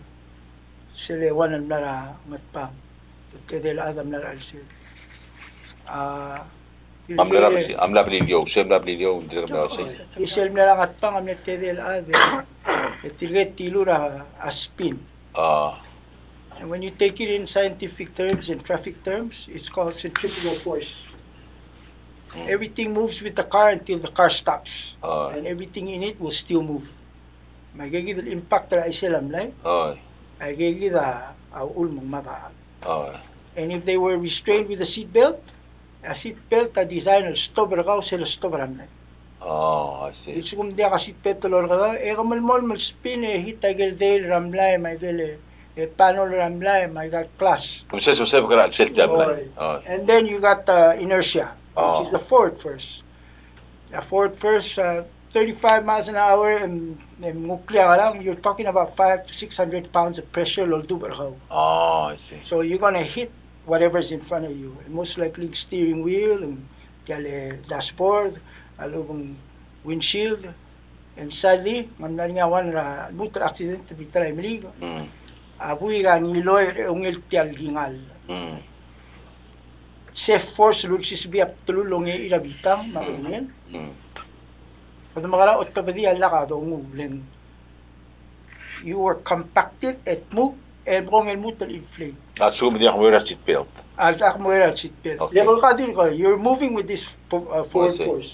Sel one el mla er a Ngatpang. Te, te, el chad a mla er a chelsel. A, a mla er a, a mla er a Beliliou, sel mla er a Beliliou, ng dirrek el mla er a chelsel. Sel mla er a Ngatpang a mle tedei el chad, e tirke el tiluu er a spin. Ah. And when you take it in scientific terms and traffic terms, it's called centrifugal force. Mm. Everything moves with the car until the car stops. Ah. And everything in it will still move. Me aike kid el impact er a chelsel a mlai. Oi. Aike kid a uchul me ng mad a chad. Oi. And if they were restrained with a seat belt, a seat belt a design el stop er kau sel stop er a mlai. Oh, I see. Lsekum ng diak a seat belt el orreked, e ke melemolem el spin e hit aike el deel er a mlai me aike el, e, panel er a mlai me aike el glass. Kmo se, se, se, kora sel tia el mlai. Oi. Oh. And then you got, uh, inertia, which is the forward force. A forward force, uh, thirty-five miles an hour, and, and nuclear alarm, you're talking about five to six hundred pounds of pressure el oldubech er kau. Oh, I see. So you're gonna hit whatever's in front of you. And most likely steering wheel, and tia el dashboard, a lechub e ng windshield, And sadly, ng mla er ngii a one er a lmuut el accident er a bita er a Imeliik. Mm. A buik a ngilai er a ungil tia el kingall. Mm. Safe force el ulsiseb a btelul el ongei er a bitang, me a bedengel. Mm. Kede mekerang e otobedii a llach a dongu, le ng you were compacted, e dmu, e merekong e lmuut el inflate. A lsekum ng diak mo er a seat belt. A diak mo er a seat belt. Okay. Le ko ka di ko, you're moving with this fo-, uh, forward force.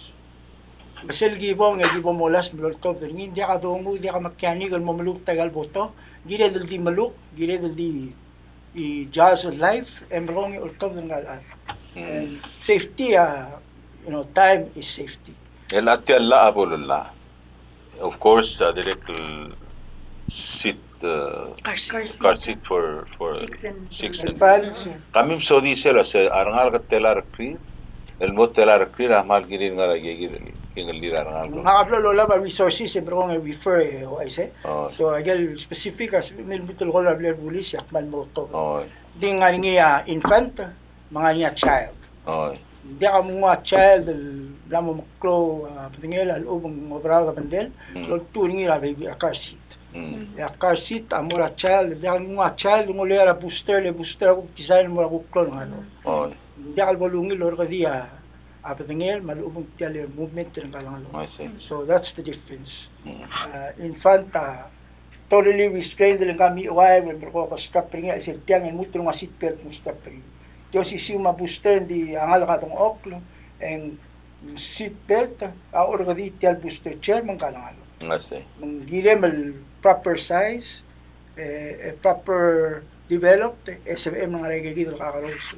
Me sel kibong, e kibong molasem el oltobed er ngii, ng diak a dongu, diak a mechanic el mo meluk tia el boto, kired el di meluk, kired el di, i, jaws of life, e merekong e oltobed er ngka el chad. Mm. And safety, uh, you know, time is safety. El a tia el llach a bo el llach. Of course, a dirrek el seat, uh, car seat. Car seat for, for six and, six and five. Kemiu a msodii sel, se a rengalek a tela a rekrir, el mo tela a rekrir a kmal kirir el ngar er a ikakid el kingellir a rengalek. Ngak a blo lolab a resources e merekong e refer e uaisei. Oh. So, a ikel specific a sebechemiu el lmuut el call er a blil a bulis e ak kmal mo oltobed. Oh. Di ngar er ngii a infant, me ngar er ngii a child. Oh. Ng diak a mo nguu a child el mla mo meklou a bedengel a lechub e ng oberaod a bendel, mm, el oltuu er ngii er a baby, a car seat. Mm. E a car seat a mo er a child, ng diak a mo nguu a child, ng olai er a booster, le booster a kuk design el mo er a kuk klou el ngalek. Oh. Ng diak el bo lungil el orrekedii a bedengel, me a lechub e ng tia el movement er ngka el ngalek. I see. So that's the difference. Mm. Uh, infant a totally restrained el ngka a michuai, e merekong e strap er ngii, a isei tiang e lmuut el nguu a seat belt me ng strap er ngii. Di osisiu me a booster, ng di a ngalek a dengchokl, e ng seat belt a orrekedii tia el booster chair me ngka el ngalek. I see. Me ng kirem el proper size, e, e proper developed, e sebechem el ngar er a ikakid el kakerous.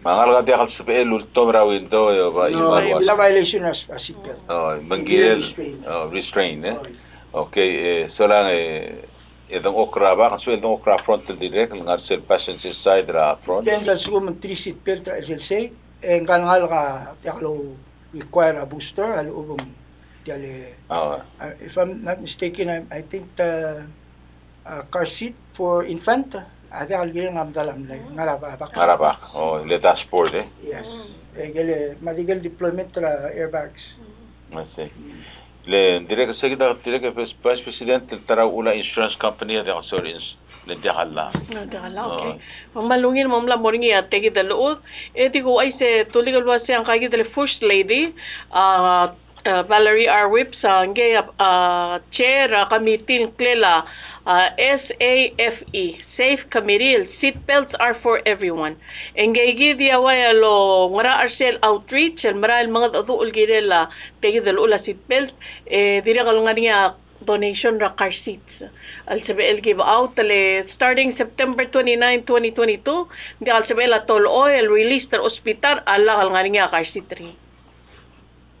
Me a ngalek a diak el sebechel el ultom er a window e oba, no, imal uas. Violation a, a seat belt. Oh, me ng kirel, restrain. Oh, restrain, e? Oh. Okay, e, solang e, e dengchokl er a back, ng sebechel dengchokl er a front el dirrek, el ngar er sel passenger side er a front. Then a lsekum ng three seat belt er a chelsel sei, e ngka el ngalek a diak lo require a booster, a lechub e ng tia el, oh, uh, if I'm not mistaken, I, I think the, uh, car seat for infant, a diak el kirel ngar er a medal a mlai, ngar er a ba-, back. Ngar er a back. Oh, le dashboard, e? Yes. Mm. E ikel, me a di ikel deployment er a airbags. Mm. I see. Le dirrek el sei kid a dirrek el Vice President el ta er a uchul a insurance company a diak el sorir ins-, le ng diak a llach. Le ng diak a llach, okay. Oh. Me kmal ungil me ng mla mo er ngii a tia kid el llechul, e di ko uaisei, tulik el uasei a ngka kid el First Lady, a, a, Valerie R. Whipps, a, ngii a, a, chair er a committee el ngklel a, a, S A F E, Safe Committee, el seat belts are for everyone. E ngii kid a ua el ngar er sel outreach, el merael el mengedecheduch el kirel a tia kid el llechul a seat belt, e dirrek el ngar er ngii a donation er a car seats el sebechel el give out, le starting September twenty-nine, twenty twenty-two, ng diak el sebechel a tolechoi el release er a hospital a lak el ngar er ngii a car seat er ngii.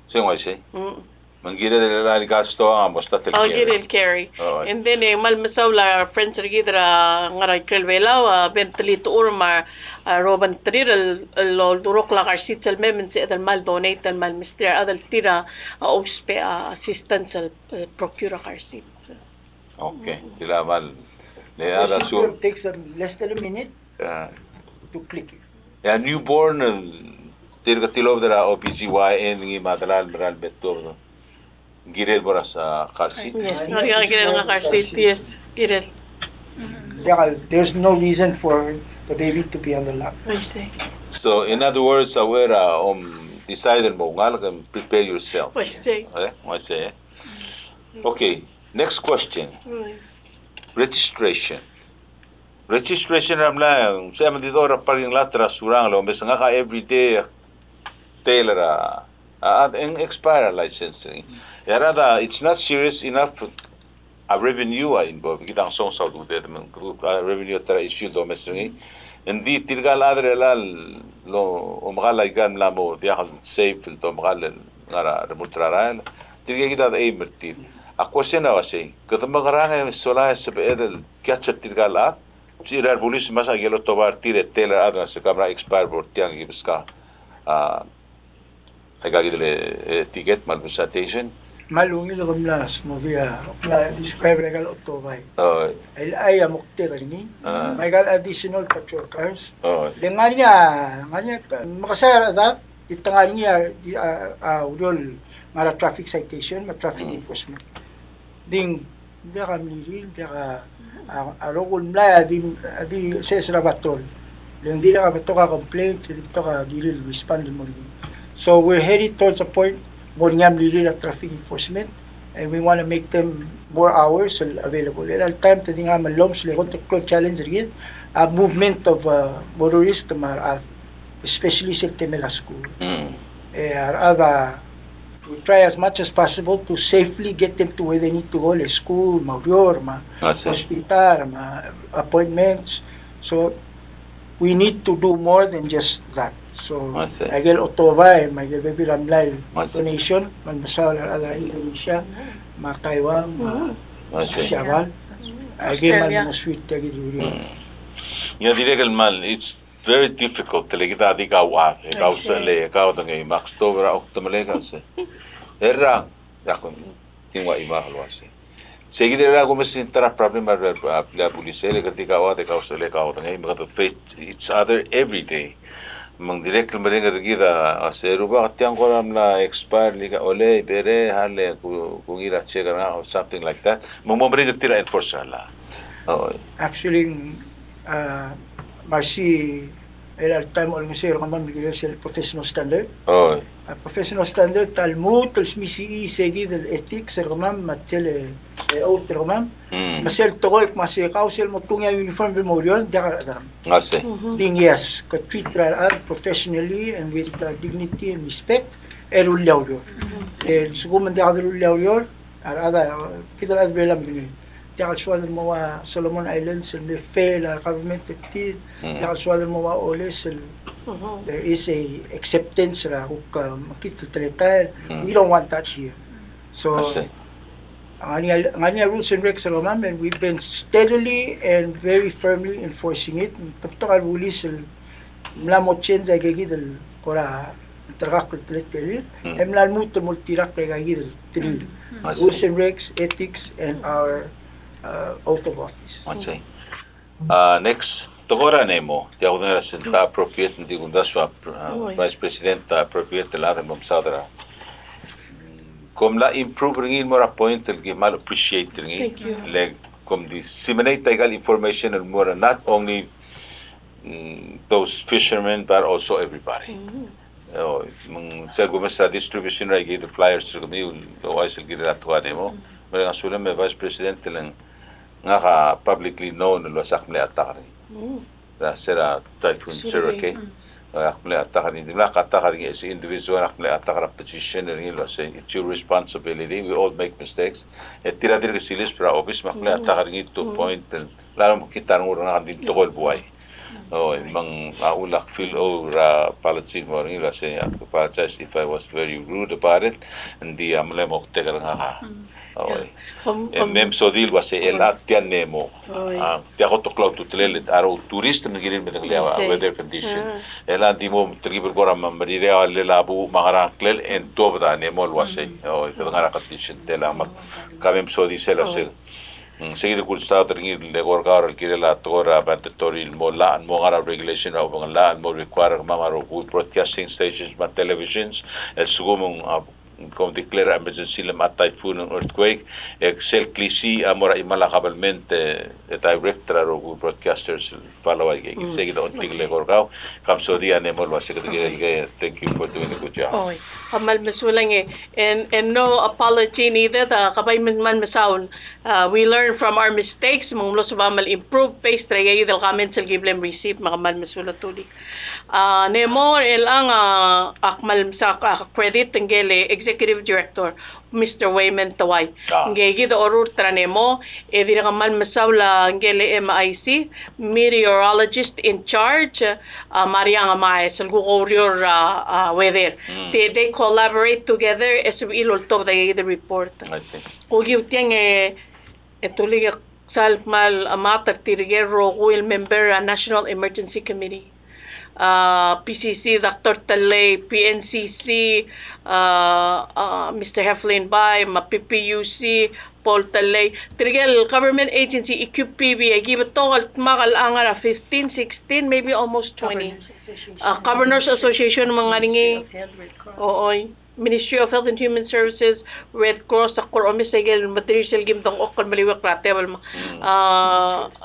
Sei ng uaisei. Mm. Me ng kirel el aika el stoang a mo start el carry. Oh, kirel el carry. Oh. And then, e, kmal mesaul a friends er kid er a ngar er a ikrel Belau, a Ben Telituchur me a, a, Robin Terir el, el oldurokl a car seats el mei me ng sebeched el kmal donate el kmal mesterir a rechad el tir a, a, ousbech a assistance el eh, procure a car seat. Okay, tia el kmal. Le a da su. It takes, um, less than a minute, yeah, to click it. E a newborn, eh, tirke el tilobed er a O B G Y N ngii me a delal el merael el me tuobed, ng kirel el mo er a car seat. Yes, ng kirel el ngar er a car seat, yes, kirel. Diak, there's no reason for the baby to be on the lap. I see. So, in other words, a uchei er a, um, decide el mo ngalek, um, prepare yourself. I see. Eh, I see, eh? Okay, next question. Mm. Registration. Registration er a mla, se me di dechor er a parking lot er a Surangel, me se ngak a everyday tail er a, a, a, e ng expire a license er ngii. E a rechad a, it's not serious enough a revenue a involve. Kid a ngesonges a ududed me ng kuk a revenue a ta er a issue el domes er ngii. Ng di tirka el chad er chelechang el omekall aika el mla mo diak el safe el domekall el ngar er a remurt er a rael. Tirke kid a de aim er tir. A question a uasei, kede mekerang e sola e sebeched el catch er tirka el chad? Sebechir a rebulis me se a ikel otobai er tir e tell er a chad el se ke mla expire bo er tiang e ki beskau a aika kid el, eh, ticket me a lebo citation. Me a lungil e ke mla smodii a, mla describe er aika el otobai. Oh. El ai a moktek er ngii. Ah. Me aika el additional patrol cars. Oh. Le ngar er ngii a, ngar er ngii a, mekesai a rechad, e te ngar er ngii a, a, a ureor el ngar er a traffic citation, me a traffic, mm, enforcement. Di ng, ng diak a mlirir, ng diak a, a, a rokui el mlai a di, a di sesei er a batol. Le ng dirrek a betok a complaint, e di betok a di rirelii el respond el mo er ngii. So we're heading towards a point mo er ngii a mlirir a traffic enforcement, and we want to make them more hours available. Er a time te di ngar er a mlo msa el kot el klou el challenge er kid a movement of, uh, motorist me a rechad, especially sel temel a skuul. Mm. E a rechad a, we try as much as possible to safely get them to where they need to go, le skuul, me a ureor, me a hospital, me a appointments. So we need to do more than just that. So, I see, aike el otobai, me aike el bebil a mlai el donation, me ng mesaul a rechad er a Indonesia, me a Taiwan, me a, I see, Siabal. Aike el mo suit, aike el ureor. Mm. Ia, dirrek el kmal, it's very difficult, le kid a di kau a, e kau se, le kau dengei, me ak stob er a oktemelek a se. Erang, ia ko, ng di ua imak el uase. Sei kid er a kumes ng ta er a problem er a, a, a bulis, e le kede di kau a, di kau se, le kau dengei, me kede face each other every day. Me ng dirrek el mereng er kid a, a se Rubak, tiang kora mla expire, le kau, ole, bere, hale, ku, kungil a check er ngak, or something like that. Me ng mo mereng er tir a enforce er a law. Oh. Actually, a, me a sei, er a time el olengeseu er kemam el kirel sel professional standard. Oi. A professional standard a lmuut el smisichii sei kid el ethics er kemam me a sel, e, oath er kemam. Mm. Me sel tekoi el kmo sei kau sel mo tungii a uniform el mo oureor, diak a rechad er kemam. Ng uaisei. Di ng yes, ke treat er a rechad professionally and with, uh, dignity and respect, e rullii a ureor. Mm. E lsekum ng diak de rullii a ureor, a rechad, kid a rechad er a Belau a medengei. Diak el soad el mo ua Solomon Islands el me fail a government er tir. Mm. Diak el soad el mo ua oles el, there is a acceptance er a kuk, uh, mekngit el teletael. Mm. We don't want that here. So, I see, ngar er ngii a, ngar er ngii a rules and regs er kemam, and we've been steadily and very firmly enforcing it. Te betok a bulis el mla mo change aike kid el kora ulterekokl el teletelir, e mla lmuut el mo ultirakl aike kid el telir. Mm. Rules and regs, ethics, and our, uh, oath of office. I see. Uh, next, tekoi er a NEMO, tia kudengei er a sel ta appropriate, ng di kumdasu a, uh, Vice President, ta appropriate el chad el mo mesaod er a. Kom mla improve er ngii el mo er a point el ki kmal appreciate er ngii. Thank you. Le kom disseminate aika el information el mo er a not only, mm, those fishermen, but also everybody. Mm. Oh, me ng sel kumes a distribution er aike el flyers er kemiu, el uaisei el kirel a tekoi er a NEMO. Mm. Me ng a sulem e Vice President, le ng ngak a publicly known el uase ak mle attack er ngii. Mm. Er a sel Typhoon Suri. Suri, okay. Mm. Ak mle attack er ngii, dimlak attack er ngii as individual, ak mle attack er a position er ngii el uase it's your responsibility. We all make mistakes. E tir a dirk siliseb er a office, me ak mle attack er ngii to a point el, lalo me kid a rengul er ngak a di tekoi el buai. Oi, me ng a uchul ak feel, oh, er a apology el mo er ngii el uase, I apologize if I was very rude about it. Ng di a mle moktek er ngak a. Mm. Oi. Yeah. Kom, e kom, mem sodii el uase, el a tia NEMO. Oi. A, tia kot el klou a ultutelel, a rokui el tourist me ng kirir el medengelii a weather condition. Ah. El a di mo telkib el kora me merireau a llel a buuch me a ngerang a ngklel, e ng tuobed a NEMO el uase. Mm. Oi, kede ngar er a condition tela, me ka mem sodii sel uase. Mm, sei kid el kulesaod er ngii el eko er kau el kirel a tekoi er a mandatory el mo llach el mo ngar er a regulation er a obengkel llach el mo require er kemam a rokui broadcasting stations me a televisions, el lsekum ng, a, kom declare a emergency el mla typhoon, ng earthquake, e sel klisiich a mo er a chimal a kabelment, e, e direct er a rokui broadcasters el follow aike. Mm. Sei kid a ongtik el eko er kau, ka msodii a NEMO el uase kede kirel aike, thank you for doing a good job. Oi, kmal mesulang e, and, and no apology needed, a, ka bai me ng kmal mesaul. Uh, we learn from our mistakes, me ng mlo sebechel el improve based er aike el comments el ki bla mreceive, me kmal mesulang Tuli. Uh, NEMO er chelechang, uh, ak kmal mesa, uh, credit ngike el Executive Director, Mister Wayman Tawai. Ah. Ngike kid a orurt er a NEMO, e dirrek el kmal mesaul a ngike el M I C, meteorologist in charge, uh, Mariang Amaes, el kuk oureor, uh, uh, weather. Mm. They, they collaborate together, e sebechir el oltobed aike kid el report. I see. Ko kiu tiang e, e Tuli, ke sal kmal, a, mesaod er tirke el rokui el member er a National Emergency Committee. A, P C C, Doctor Tellei, P N C C, a, a, Mister Heflin Bai, me a P P U C, Paul Tellei. Tirke el government agency, E Q P B, aki betok el dmak el ngar er a fifteen, sixteen, maybe almost twenty. Governors Association. A, Governors Association me ng ngar er ngii. Oi. Ministry of Health and Human Services, Red Cross, a kora omes a ikel material sel kim dengchokl el meliuekl er a tebel me a,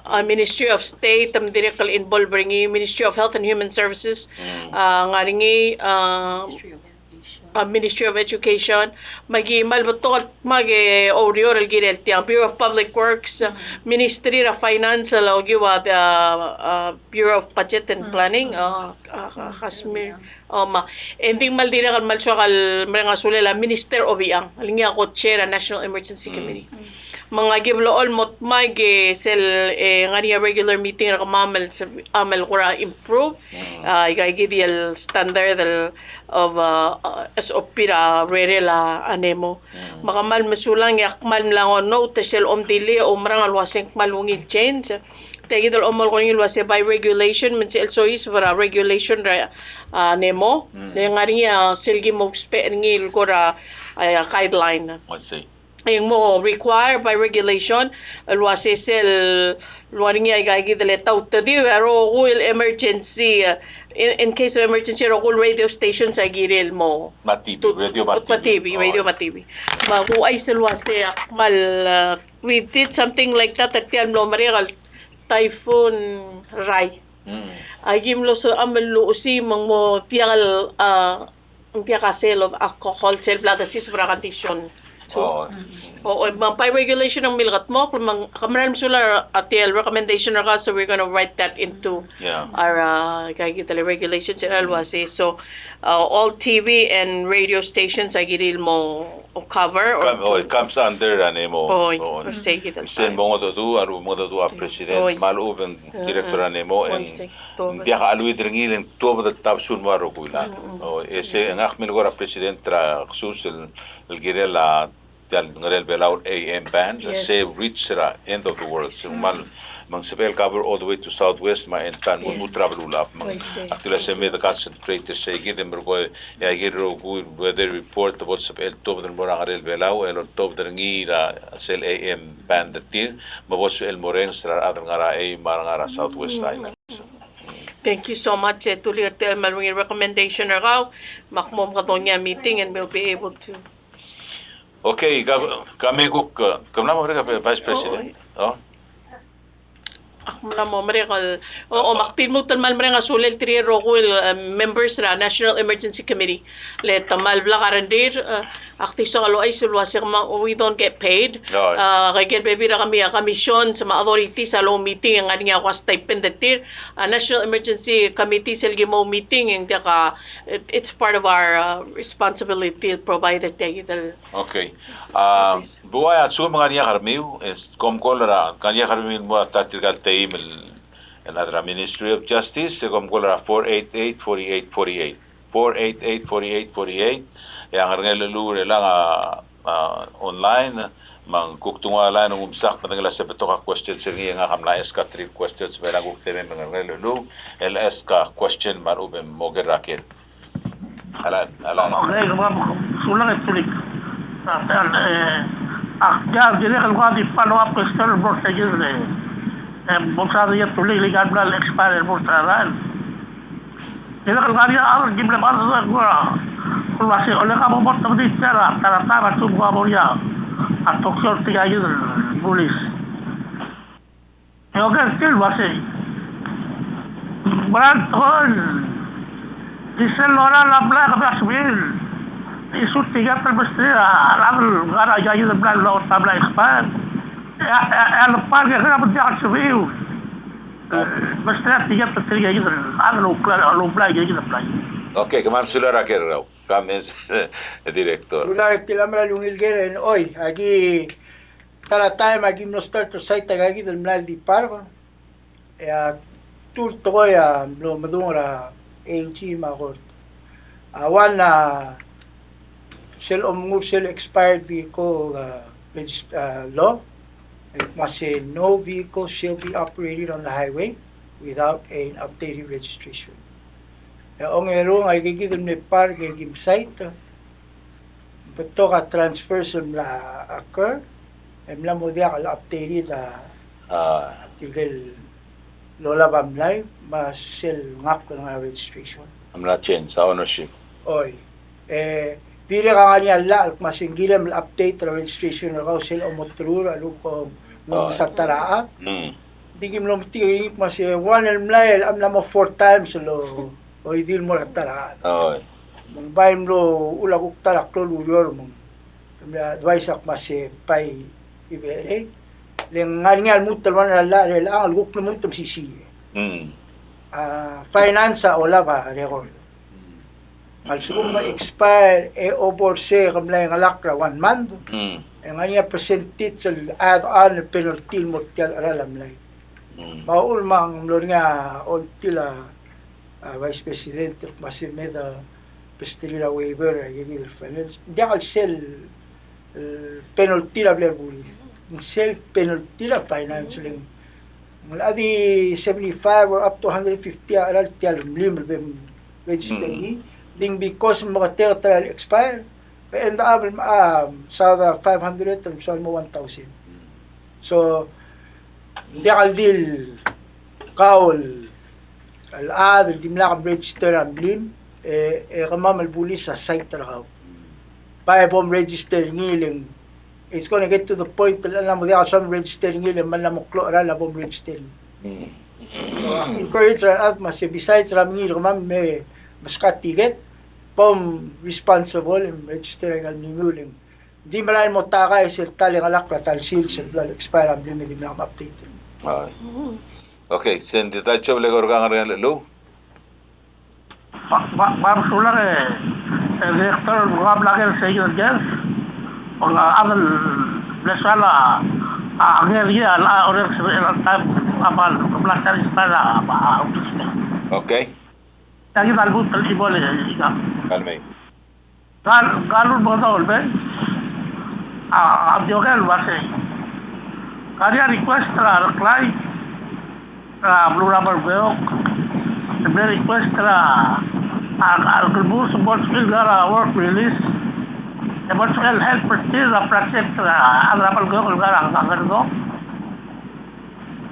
a Ministry of State, me ng dirrek el involve er ngii, Ministry of Health and Human Services, a ngar er ngii, a, a Ministry of Education, me aki kmal betok el dmak e oureor el kirel tiang, Bureau of Public Works, Ministry er a Finance, el okiu a, a, a Bureau of Budget and Planning, a, a, a, Kashmir. O ma, e ng di kmal dirrek el kmal soak el mereng a sulel a Minister Obichang, el ngii a co-chair er a National Emergency Committee. Me ngak a ki blechoel mo dmak e sel, e, ngar er ngii a regular meeting er kemam el, el kora improve, a, ika kid el standard el, of, a, a, S O P er a urerel a NEMO. Me kmal mesulang e ak kmal mla ngar er ngii a note er sel omdilii e oumerang el uasei ng kmal ungil change. Tia kid el omerang el uasei by regulation, me ng sel soiseb er a regulation er a, a, NEMO. Le ngar er ngii a sel ki mo ousbech er ngii el kora, a, guideline. I see. E ng mo require by regulation el uasei sel, el ngar er ngii a ika kid el tautediu a rokui el emergency, a, in, in case of emergency, a rokui el radio stations a kirel mo. Me a T V, radio me a T V. Me a T V, radio me a T V. Me a kuchais el uasei ak kmal, a, we did something like that er tia el mlo merek el Typhoon Rai. A ki mlo sebecham el luchesii me ng mo diak el, a, ng diak a sale of alcohol, sel bla desiseb er a condition. So, o, o, me ng by regulation ng milkedmokl, me ng, ke mera el mesulang er tia el recommendation er kau, so we're gonna write that into our, uh, ika kid el regulations, el uasei. So, uh, all T V and radio stations a kirel mo cover or... Come, oh, it comes under a NEMO. Oh, sei kid el... Sei mo ngodechudel, a rubak mo ngodechudel a president, me a lechub e ng director er a NEMO, e ng diak a cheluid er ngii el tuobed el tabesul el mo er a rokui el chad. O, e sei, e ngak a mle kora president er a ksus el, el kirel a tia el Ngerel Belau A M band, sei reach er a end of the world. Sei kmal, me ng sebechel cover all the way to Southwest, me a end band, mo lmuut er a beluulechad. Me ng, actually, sei me de concentrate er sei kid, e merekong e a ikel rokui el weather report, a bo lsebechel tuobed el mo er a Ngerel Belau, el oltobed er ngii er a sel A M band er tir, me bo lsebechel mo orrenges er a rechad el ngar er a A M me a re ngar er a Southwest Island. Thank you so much, e, Tulik, er tia el kmal ungil recommendation er kau, me ak mo mekedong a meeting and we'll be able to. Okay, ka, kemiu kuk, ke mla mo merek a Vice President? O. Ak mla mo merek el, o, o, me ak di lmuut el kmal mereng a sulel tir el rokui el, e, members er a National Emergency Committee. Le te kmal blak a rengrir, e, ak di soak el ouchais el uasei kemam, we don't get paid. A, aike el bebil er kemiu a commissions me a authorities a loumeeting e ng ngar er ngii a kuk stipend er tir. A National Emergency Committee sel ki mo meeting e ng diak a, it, it's part of our, uh, responsibility to provide er tia kid el... Okay. A, buai a lsekum ng ngar er ngii a kermiu, e kom call er a, ngar er ngii a kermiu el mo er a ta er tirka el teim el, el chad er a Ministry of Justice, e kom call er a four eight eight, forty-eight forty-eight. Four eight eight, forty-eight forty-eight. E a Ngerchelluul er chelechang a, a, online, me ng kuk tungua line e ng umsa, me ng mla se betok a questions er ngii e ngak a mla ask a three questions, me ng kuk temem el Ngerchelluul el ask a question me a lechub e mo oker er a ker. Alan, Alan. Okay, kemam, sulang e Tulik. A, e, ak, a, dirrek el kuk di follow up question el bo er sei kid, e, e, bo lsal di e Tulik el ika el bla el expire el bo er a rael. Dirrek el ngar er ngii a chad el ki mle mad el kora, kora uasei, ole ka bo mo tebedii tia er a, ta er a taem a lsekum ko bo er ngii a talk show er tirka kid el bulis. E oker tir el uasei, mera el tekoi, di sel lorael a blai e ke mla sebechir el issue tirka el mesterir a rechad el ngar er aika kid el blai el locha ta el blai expire. E a, e a, e a lepar e ke kora me ng diak el sebechiu el mesterir tirka el, tirka kid el chad el oublai, el oublai tirka kid el blai. Okay, kemam a sulang er a ker er kau. Comments, Director. Sulang er tia el mera el ungil ker e ng choi, aki ta er a taem a ki mlo start to cite aika kid el mla el di park. E a two el tekoi a mlo medung er a A G me a court. A one a sel omengur sel expired vehicle, uh, regist-, uh, law. It must say no vehicle shall be operated on the highway without an updated registration. E ongerung aika kid el mle park e ki mcite, betok a transfers el mla occur, e mla mo diak el updated a, a, tirke el olab a mlai, me sel ngakl el ngar er a registration. A mla change a ownership. Oi. E, Dirrek a ngar er ngii a llach el kmo se ng kirem el update er a registration er kau sel omoterul a lechub e ng mesa ta er a chad. Mm. Ng di ki mlo metik er ngii el kmo se one el mlai el mla mo four times el oidil el mo er a ta er a chad. Oi. Me ng bai mlo uchul a kuk ta er a klou el ureor me ng mla advise a kmo se bai iberei. Le ng ngar er ngii a lmuut el one er a llach er chelechang el kuk lmuut el mesisiich. Mm. A finance a olab a record. Mm. A lsekum ng expire e obo er sei e ke mlai ngelakl er a one month, mm, e ng ngar er ngii a percentage el add on el penalty el mo er tia el cheral a mlai. Mm. Me a uchul me ng mlo er ngii a oltil a, a Vice President el kmo se me de besterir a waiver er a ikel finance. Ng diak el sel el penalty er a blil a bulis. Ng sel penalty er a finance, le ng locha di seventy-five or up to hundred fifty a cheral tia el mlim el bem register er ngii. Di ng because me ke ta er a expire, e end up el, um, south of five hundred and so almost one thousand. So, ng diak el di el kau el chad el dimlak mregister a mlim, e, e kemam el bulis a cite er kau. Bai bo mregister er ngii, le ng, it's gonna get to the point el mla mo diak el soam el register er ngii, le ng mla mo klou a cheral a bo mregister er ngii. Mm. So, encourage er a rechad me se besides er a mengiil er kemam me, me meskau a ticket, bo mresponsible e mregister er a ikal mlimiu, le ng di merael el mo takai sel ta el ngelakl er a ta el sils el bla el expire a mlim e dimlak mupdate. Oi. Okay, se ng di ta el job el eko er kau a ngar er ngii a llechul. Ba, ba, ba, mesulang e, e, director, ba, bla ker sei el ker. Olab a chad el mle soal a, a, ngii a, a, orek sebechel a taem, a, bla, bla satisfy a, ba, a, okay. Tia kid a lmuut el chimo el, e, ika. Kalmei. Ngka el, ngka el ulemekedong el mei a, a, di oker el uasei, ngar er ngii a request er a Reklai er a beluu er a Melekeok, e mle request er a, a, a, Kelebus, bo lsebechir el ngar er a work release, e bo lsebechir el help er tir er a project er a, a, er a Melekeok el ngar er a Ngardmau.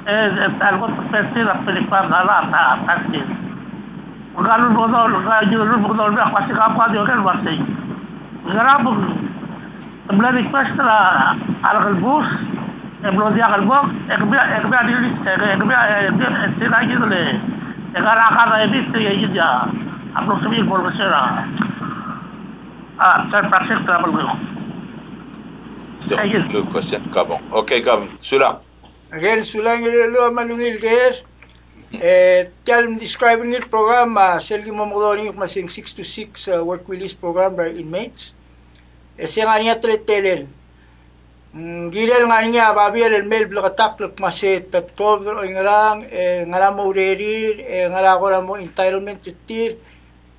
E, e, a leko tepet er tir a twenty-five dollar a, a, a tir. Ngka el ulemekedong, ngka el ulemekedong el mei a kmo se ka kuk di oker el uasei, ngera me ng mle request er a, a Kelebus, e mlo diak el mo, e kemiu, e kemiu a di, e, e kemiu, e, e, e, tir a kid el, e ngar er a kid a ebis, e kid a, a mlo sebechir el mo er a, a, sel project er a Melekeok. Thank you. Good question, Kabong. Okay, Kabong. Sulang. Again, sulang el, el, el, me a ungil ker. E, tia el describe er ngii el program, a, sel ki mo omekedong er ngii el kmo se ng six to six, a, work release program er a inmates. E se ng ngar er ngii a teletelel. Mm, kirel ngar er ngii a babier el mei el bleketakl el kmo se te tuobed er oingerang, e ngera mo urerir, e ngera kora mo entitlement er tir,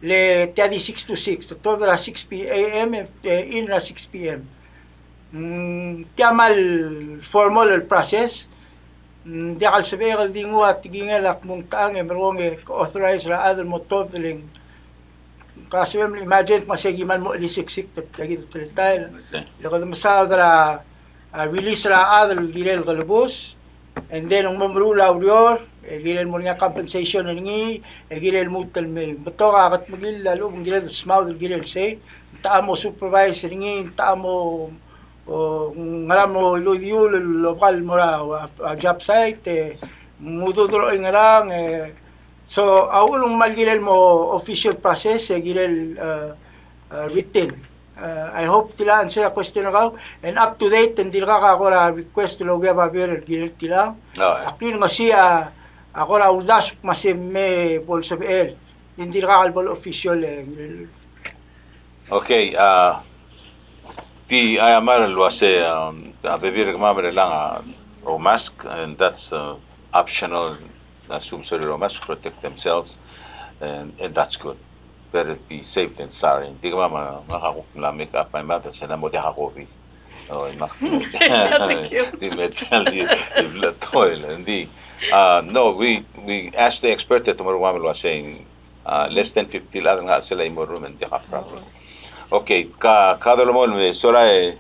le tia di six to six, te tuobed er a six p.m., e, in er a six p.m. Mm, tia mal formal el process. Mm, diak el sebechek el di nguu a tekingel a kmo ng techang e merekong e ke authorize er a chad el mo tuobed, le ng, ka sebechem el imagine me se ki mal mo chelisiksikd er tia kid el teletael. Okay. Le kede mesaod er a, a, release er a chad el kirel kelebus. And then ng mo meruul a ureor, e kirel mo er ngii a compensation er ngii, e kirel lmuut el mei. Betok a kedmekill a lechub e ng kirel smaod el kirel sei, ng techa mo supervise er ngii, ng techa mo, o, ngera mo iludiul el obekall el mo er a, a, a job site, e, ng ududir er oingerang, e, so, a uchul me ng mal kirel mo official process, e kirel, e, e, written. Uh, I hope tia el answer a question er kau, and up to date, e ng dirkak a kora request el okiu a babier el kirel tiang. Oh, yeah. Ak di ngesii a, a kora uldasu me se me bo lsebechel, e ng dirkak el bo le official, e. Okay, uh, di a mera el uase, um, a bebil er kemam er chelechang a, uh, omask, and that's, uh, optional. Assume sorir a omask, protect themselves, and, and that's good. Better be safe than sorry. Di kemam a, ngak a kuk mla make up my mind, se ng mo diak a COVID. Oh, ngak. Thank you. Di me tell you, di bla toil, and di, uh, no, we, we ask the expert e te mo er kemam el uase, uh, less than fifty el chad el ngar er sel chimo el room, e ng diak a problem. Okay, ka, ka dolemolem e, sola e,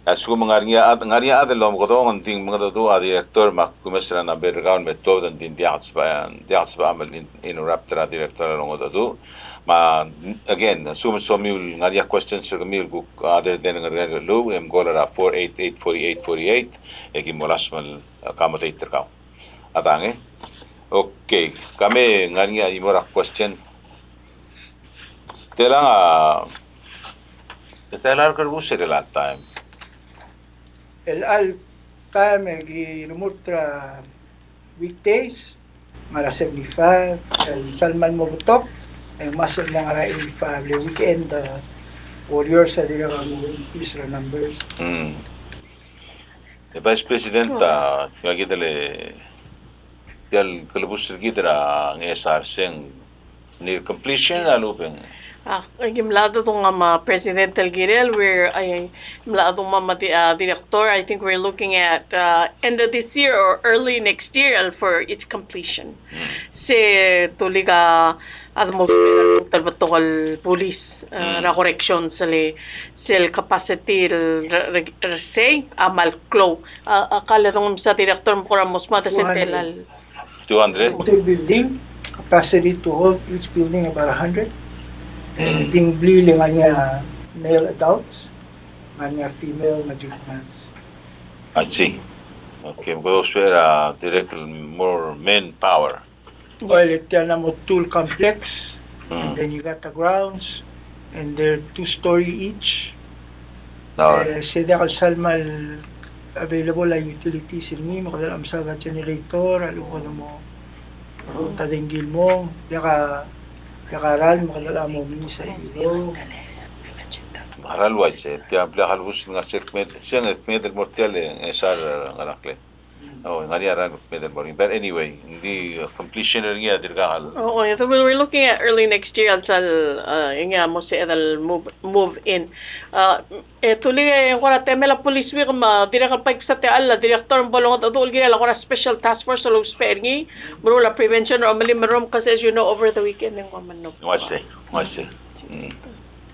a lsekum ng ngar er ngii a chad, ngar er ngii a chad el omekedong, ng di mengedecheduch a director me a kumes er a number er kau el me tuobed, e ng di ng diak el sebecham, diak el sebecham el in-, interrupt er a director el omekedecheduch. Me a, again, assuming somiu el ngar er ngii a questions er kemiu el kuk other than ngar er ngii a lechub, e mkol er a four eight eight forty-eight forty-eight, e ki mo last me el accommodate er kau. A dang, e? Okay, ka me ngar er ngii a chimo er a question. Telang a, telang a kelebus er chelecha el taem. Chelecha el taem e ki remurt er a weekdays, ngar er a seventy-five, el sal mal mo betok, e ng mla sel ngar er a eighty-five, le weekend, uh, warriors a dirrek el mo increase er a numbers. Mm. E Vice President, a, ngak a kid el, tia el kelebus er kid er a ngesar se ng near completion a lechub e ng. A, aki mla dodung a me a President el kirel, we're, a, mla dodung a me a di-, a, Director, I think we're looking at, uh, end of this year or early next year el for its completion. Mm. Se tulik a, a de mo betok el bulis, a, er a corrections el, sel capacity el re-, re-, er sei a mal klou. A, a kal e dongem se a Director me kora mo smat se el two hundred. Two hundred? Two building, capacity to hold each building about a hundred. And, mm, di ng blil e ng ngar er ngii a male adults, ng ngar er ngii a female, me a juveniles. I see. Okay, because we are, uh, direct more manpower. Well, tia el mo two complex, mm, and then you got the grounds, and they're two story each. E, se diak el sal mal available a utilities er ngii, me kede mla mesa a generator, a lechub e kede mo, ta dengki el mong, diak a, diak a ralm, me kede mla mo mesa a ilo. Me a ralm a uaisei, tia a blil a kelebus el ngar er sel kmeed, se ng kmeed el mo er tia el ngesar er a Ngaraklel. Oh, ng ngar er ngii a ralm el kmeed el mo er ngii. But anyway, ng di, uh, completion er ngii a dirkak el. Oh, oh, yeah. So we're looking at early next year el sal, uh, ngii a mo sebeched el move, move in. Uh, e tulik e ng kora temel a police week me a dirrek el paik se tia el Director me bo longedecheduch el kirel a kora special task force el ousbech er ngii, meruul a prevention er a omelim el rrom, 'cause as you know, over the weekend e ng ua menub. Ng uaisei, ng uaisei. Mm.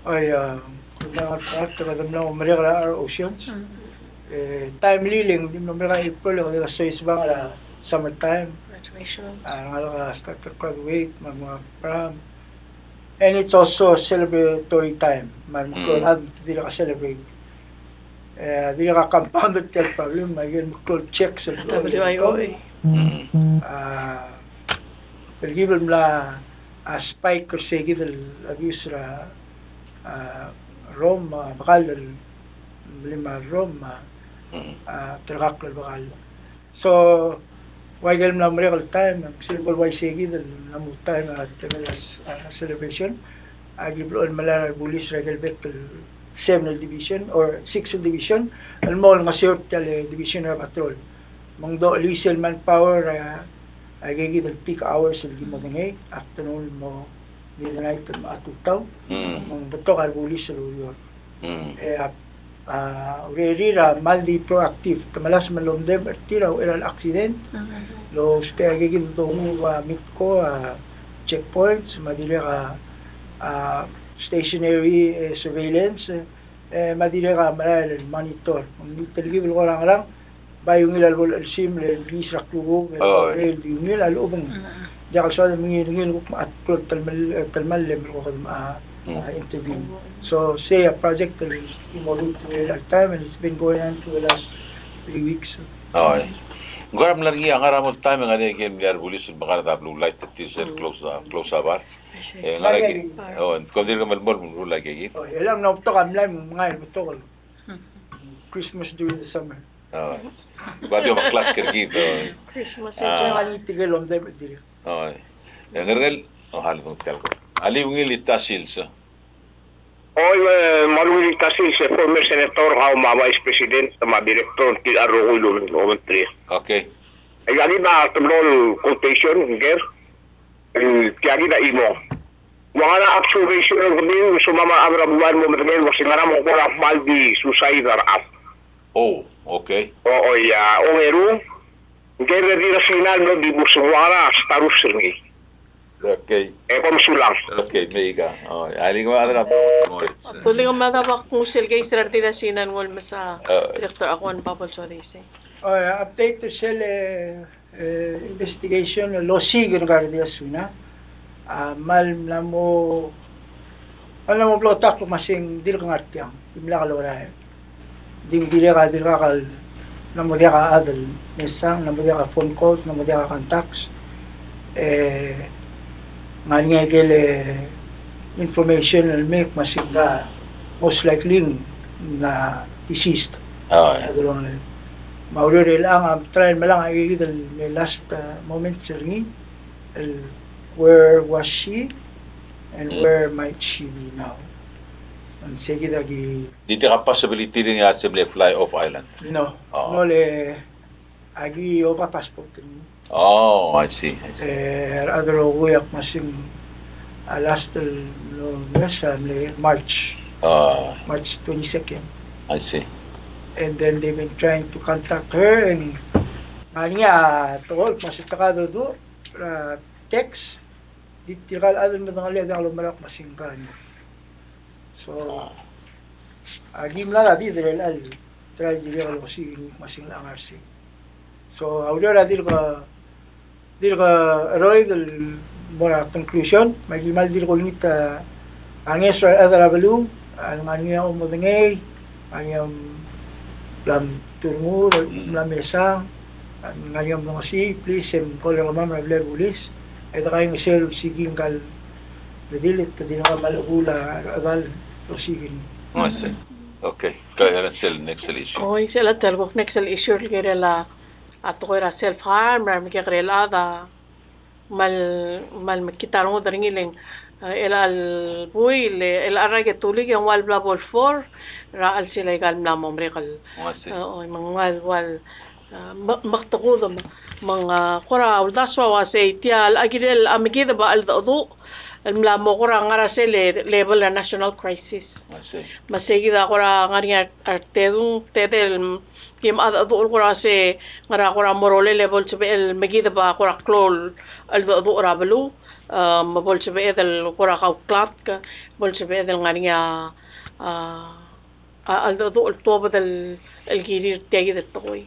Oi, a, kuk ngar er a part, kede mla mo merek er a Oceans. Mm. E, timely le ng di mlo merek er a April, e kede soiseb er a summer time. Graduation. A, ngalek a start to graduate, me a, me a prom. And it's also a celebratory time. Me a, mm, meklou a chad me te dirrek el celebrate. E, dirrek el compound er tia el problem, me a ikel meklou el checks el W I O A. Mm. A, telkib el mla a spike er se kid el abuse er a, a, rrom, a, bekall el, melim a rrom, a, mm, a, terkakl el bekall. So, ua ikel mla merek el taem, me sel bo el uaisei kid el mla mo taem a temel a, a, celebration, a ki blechoel el melai a rebulis er a ikel bek el seven el division, or six el division, el mo olengeseu er tia el division er a patrol. Me ng docheliis el manpower, a, a ikakid el peak hours el ki mo medengei, afternoon el mo midnight el mo tutau, mm, me ng betok a rebulis el oureor. Mm. E a, a, urerir a kmal di proactive, te melasem el omdebech er tir a uchei er a accident, mm, el ousbech a ikakid el doruul a MIDCO, a, checkpoints, me a dirrek a, a, stationary, e, surveillance, e, me a dirrek a merael el monitor. Me ng telkib el kora ngerang, bai ungil a lebo el chelsel me le release er a klukuk, e, oh, el di ungil a lechub e ng diak el soad el mengiil, ngii el kuk me a klou el telemall-, telemallem el kuk me a, mm, a, intervene. So, sei a project el di mo rullii er a time, and it's been going on for the last three weeks. Oh, e. Ng kora mla er ngii a ngar er a mo el taem e ng ngar er ngii a ikel mle rebulis el mekar a blue light er tir sel close, a, close a bar. E, ngar er ngii, oh, kom dirk melemolem el meruul a ikakid. Oh, e le ng mla betok a mlai me ng mngai el betok el Christmas during the summer. Oh. Ua di omeklatk er kid, oh. Christmas, ah, enjoy. Ua di tirke el omdebech dirrek. Oh. E ngerngel, oh, alii ungil, alii ungil Ita Sils. Oi, e, me a ungil Ita Sils, e former senator kau me a vice president, me a director, tir a rokui el obengterir. Okay. E a kid a te mlo el quotation, ker. El tia kid a chimo. Ua ngera a observation er kemiu, soam a chad er a buai el mo medengei el uasei ngera me ng kora kmal di suicide a rechad. Oh, okay. O, o, ia, ongeru. Ng kired er tir a Sina el mlo di buseng ua ngera a status er ngii. Okay. E kom sulang. Okay, me ika. Oh, alii, ngak a chad er a, oh, it's, uh, tulik me a chad er a bak nguu sel case er tir a Sina el nguu el mesa, uh, Director Aguan Bubbles, what do you say? Oh, ia, update er sel, e, e, investigation el osiik er kid er a Sina. A, kmal mla mo, kmal mla mo bleketakl me a se ng dirk ngar tiang, dimlak lorael. Ng di dirrek a dirkak el mla mo diak a chad el mesang, mla mo diak a phone calls, mla mo diak a contacts. E, ng ngar er ngii a ikel, e, information el mei me a se ng ka most likely ng mla deceased. Oh, yeah. Me a ureor el ngar er ngii a trial me a ngar er ngii a ikel me last, uh, moments er ngii. El, where was she and where might she be now? Ng sei kid a ki... Di tia a possibility er ngii a se mle fly off island? No. Oh. Ng mle, aki oba passport er ngii. Oh, I see, I see. E, a rechad el rokui a kmo se ng, a, last el, no, mes, a, mle March. Oh. March twenty-second. I see. And then they've been trying to contact her and ng ngar er ngii a tekoi el kmo se te ka dodu er a text, di tirka el chad el medengelii a diak lomerek me a se ng ka er ngii. So, a ki mla er a di dirrek el, dirrek el osiik me a se ng ngar er sei. So, a ureor a dirk, dirk cheroid el mo er a conclusion, me a ki kmal dirk olengit a ngeso er a rechad er a beluu, a ngar er ngii a omodengei, ngar er ngii a mla turngud, mla mesang, ngar er ngii a omodengei, please, e mkol er kemam er a blil a bulis, e de kaingeseu el osiik ngka el redil, e te di ngka el kmal chebuul a rechedal el osiik. Oh, I see. Okay. Ka er sel next el issue. Oh, sel ta el kuk next el issue el kirel a, a tekoi er a self harm, er a remekekerei el chad a kmal, kmal mekngit a rengud er ngii el, e, chelecha el buil, e, chelecha el rak e tulik e ng ua el bla bo el four er a chelsel aika el mla mo merek el. Oh, I see. E, o, me ng ua el, ua el, e, me-, mektekudem, me ng, e, kora uldasu a uasei tia el kirel a mekideb a cheldecheduch el mla mo kora ngar er a sel level er a national crisis. I see. Me sei kid a kora ngar er ngii a retedung, tedei el kim a cheldecheduch el kora se ngera kora mo rolel e bo lsebeched el mekideb a kora klou el cheldecheduch er a beluu, e, me bo lsebeched el kora kauklatk, bo lsebeched el ngar er ngii a, a, a cheldecheduch el tuobed el, el kirir tia kid el tekoi.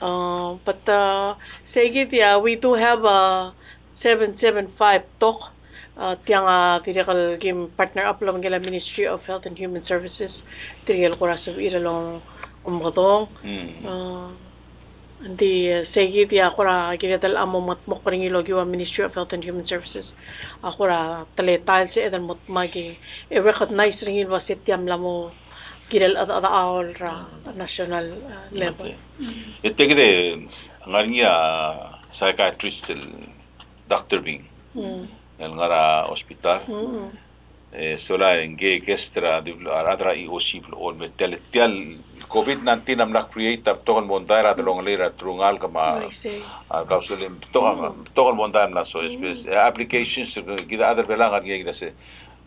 Uh, but, uh, sei kid, yeah, we do have a seven seven five talk. Uh, tiang a dirrek el kim partner up el obengkel a Ministry of Health and Human Services. Tirke el kora sebechir el omekedong. Mm. Uh, Ng di, e, sei kid a kora kired el mo mengedmokl er ngii el okiu a Ministry of Health and Human Services a kora teletael el sebeched el mo dmak e recognize er ngii el uase tia mla mo kirel chedechedechaol er a national, e, level. Okay. E tia kid e ngar er ngii a psychiatrist el Doctor Bing. Mm. El ngar er a hospital. Mm. E sola e ngii a guest er a, a rechad er a E O C el blechoel el mei, tia el, tia el COVID nineteen a mla create a betok el mondai er a delongelel a telungalek me a, I see, a kausel, betok a, mm, betok el mondai a mla soiseb. Mm. E applications, kid a chad er a Belau a ngar er ngii a kid a se,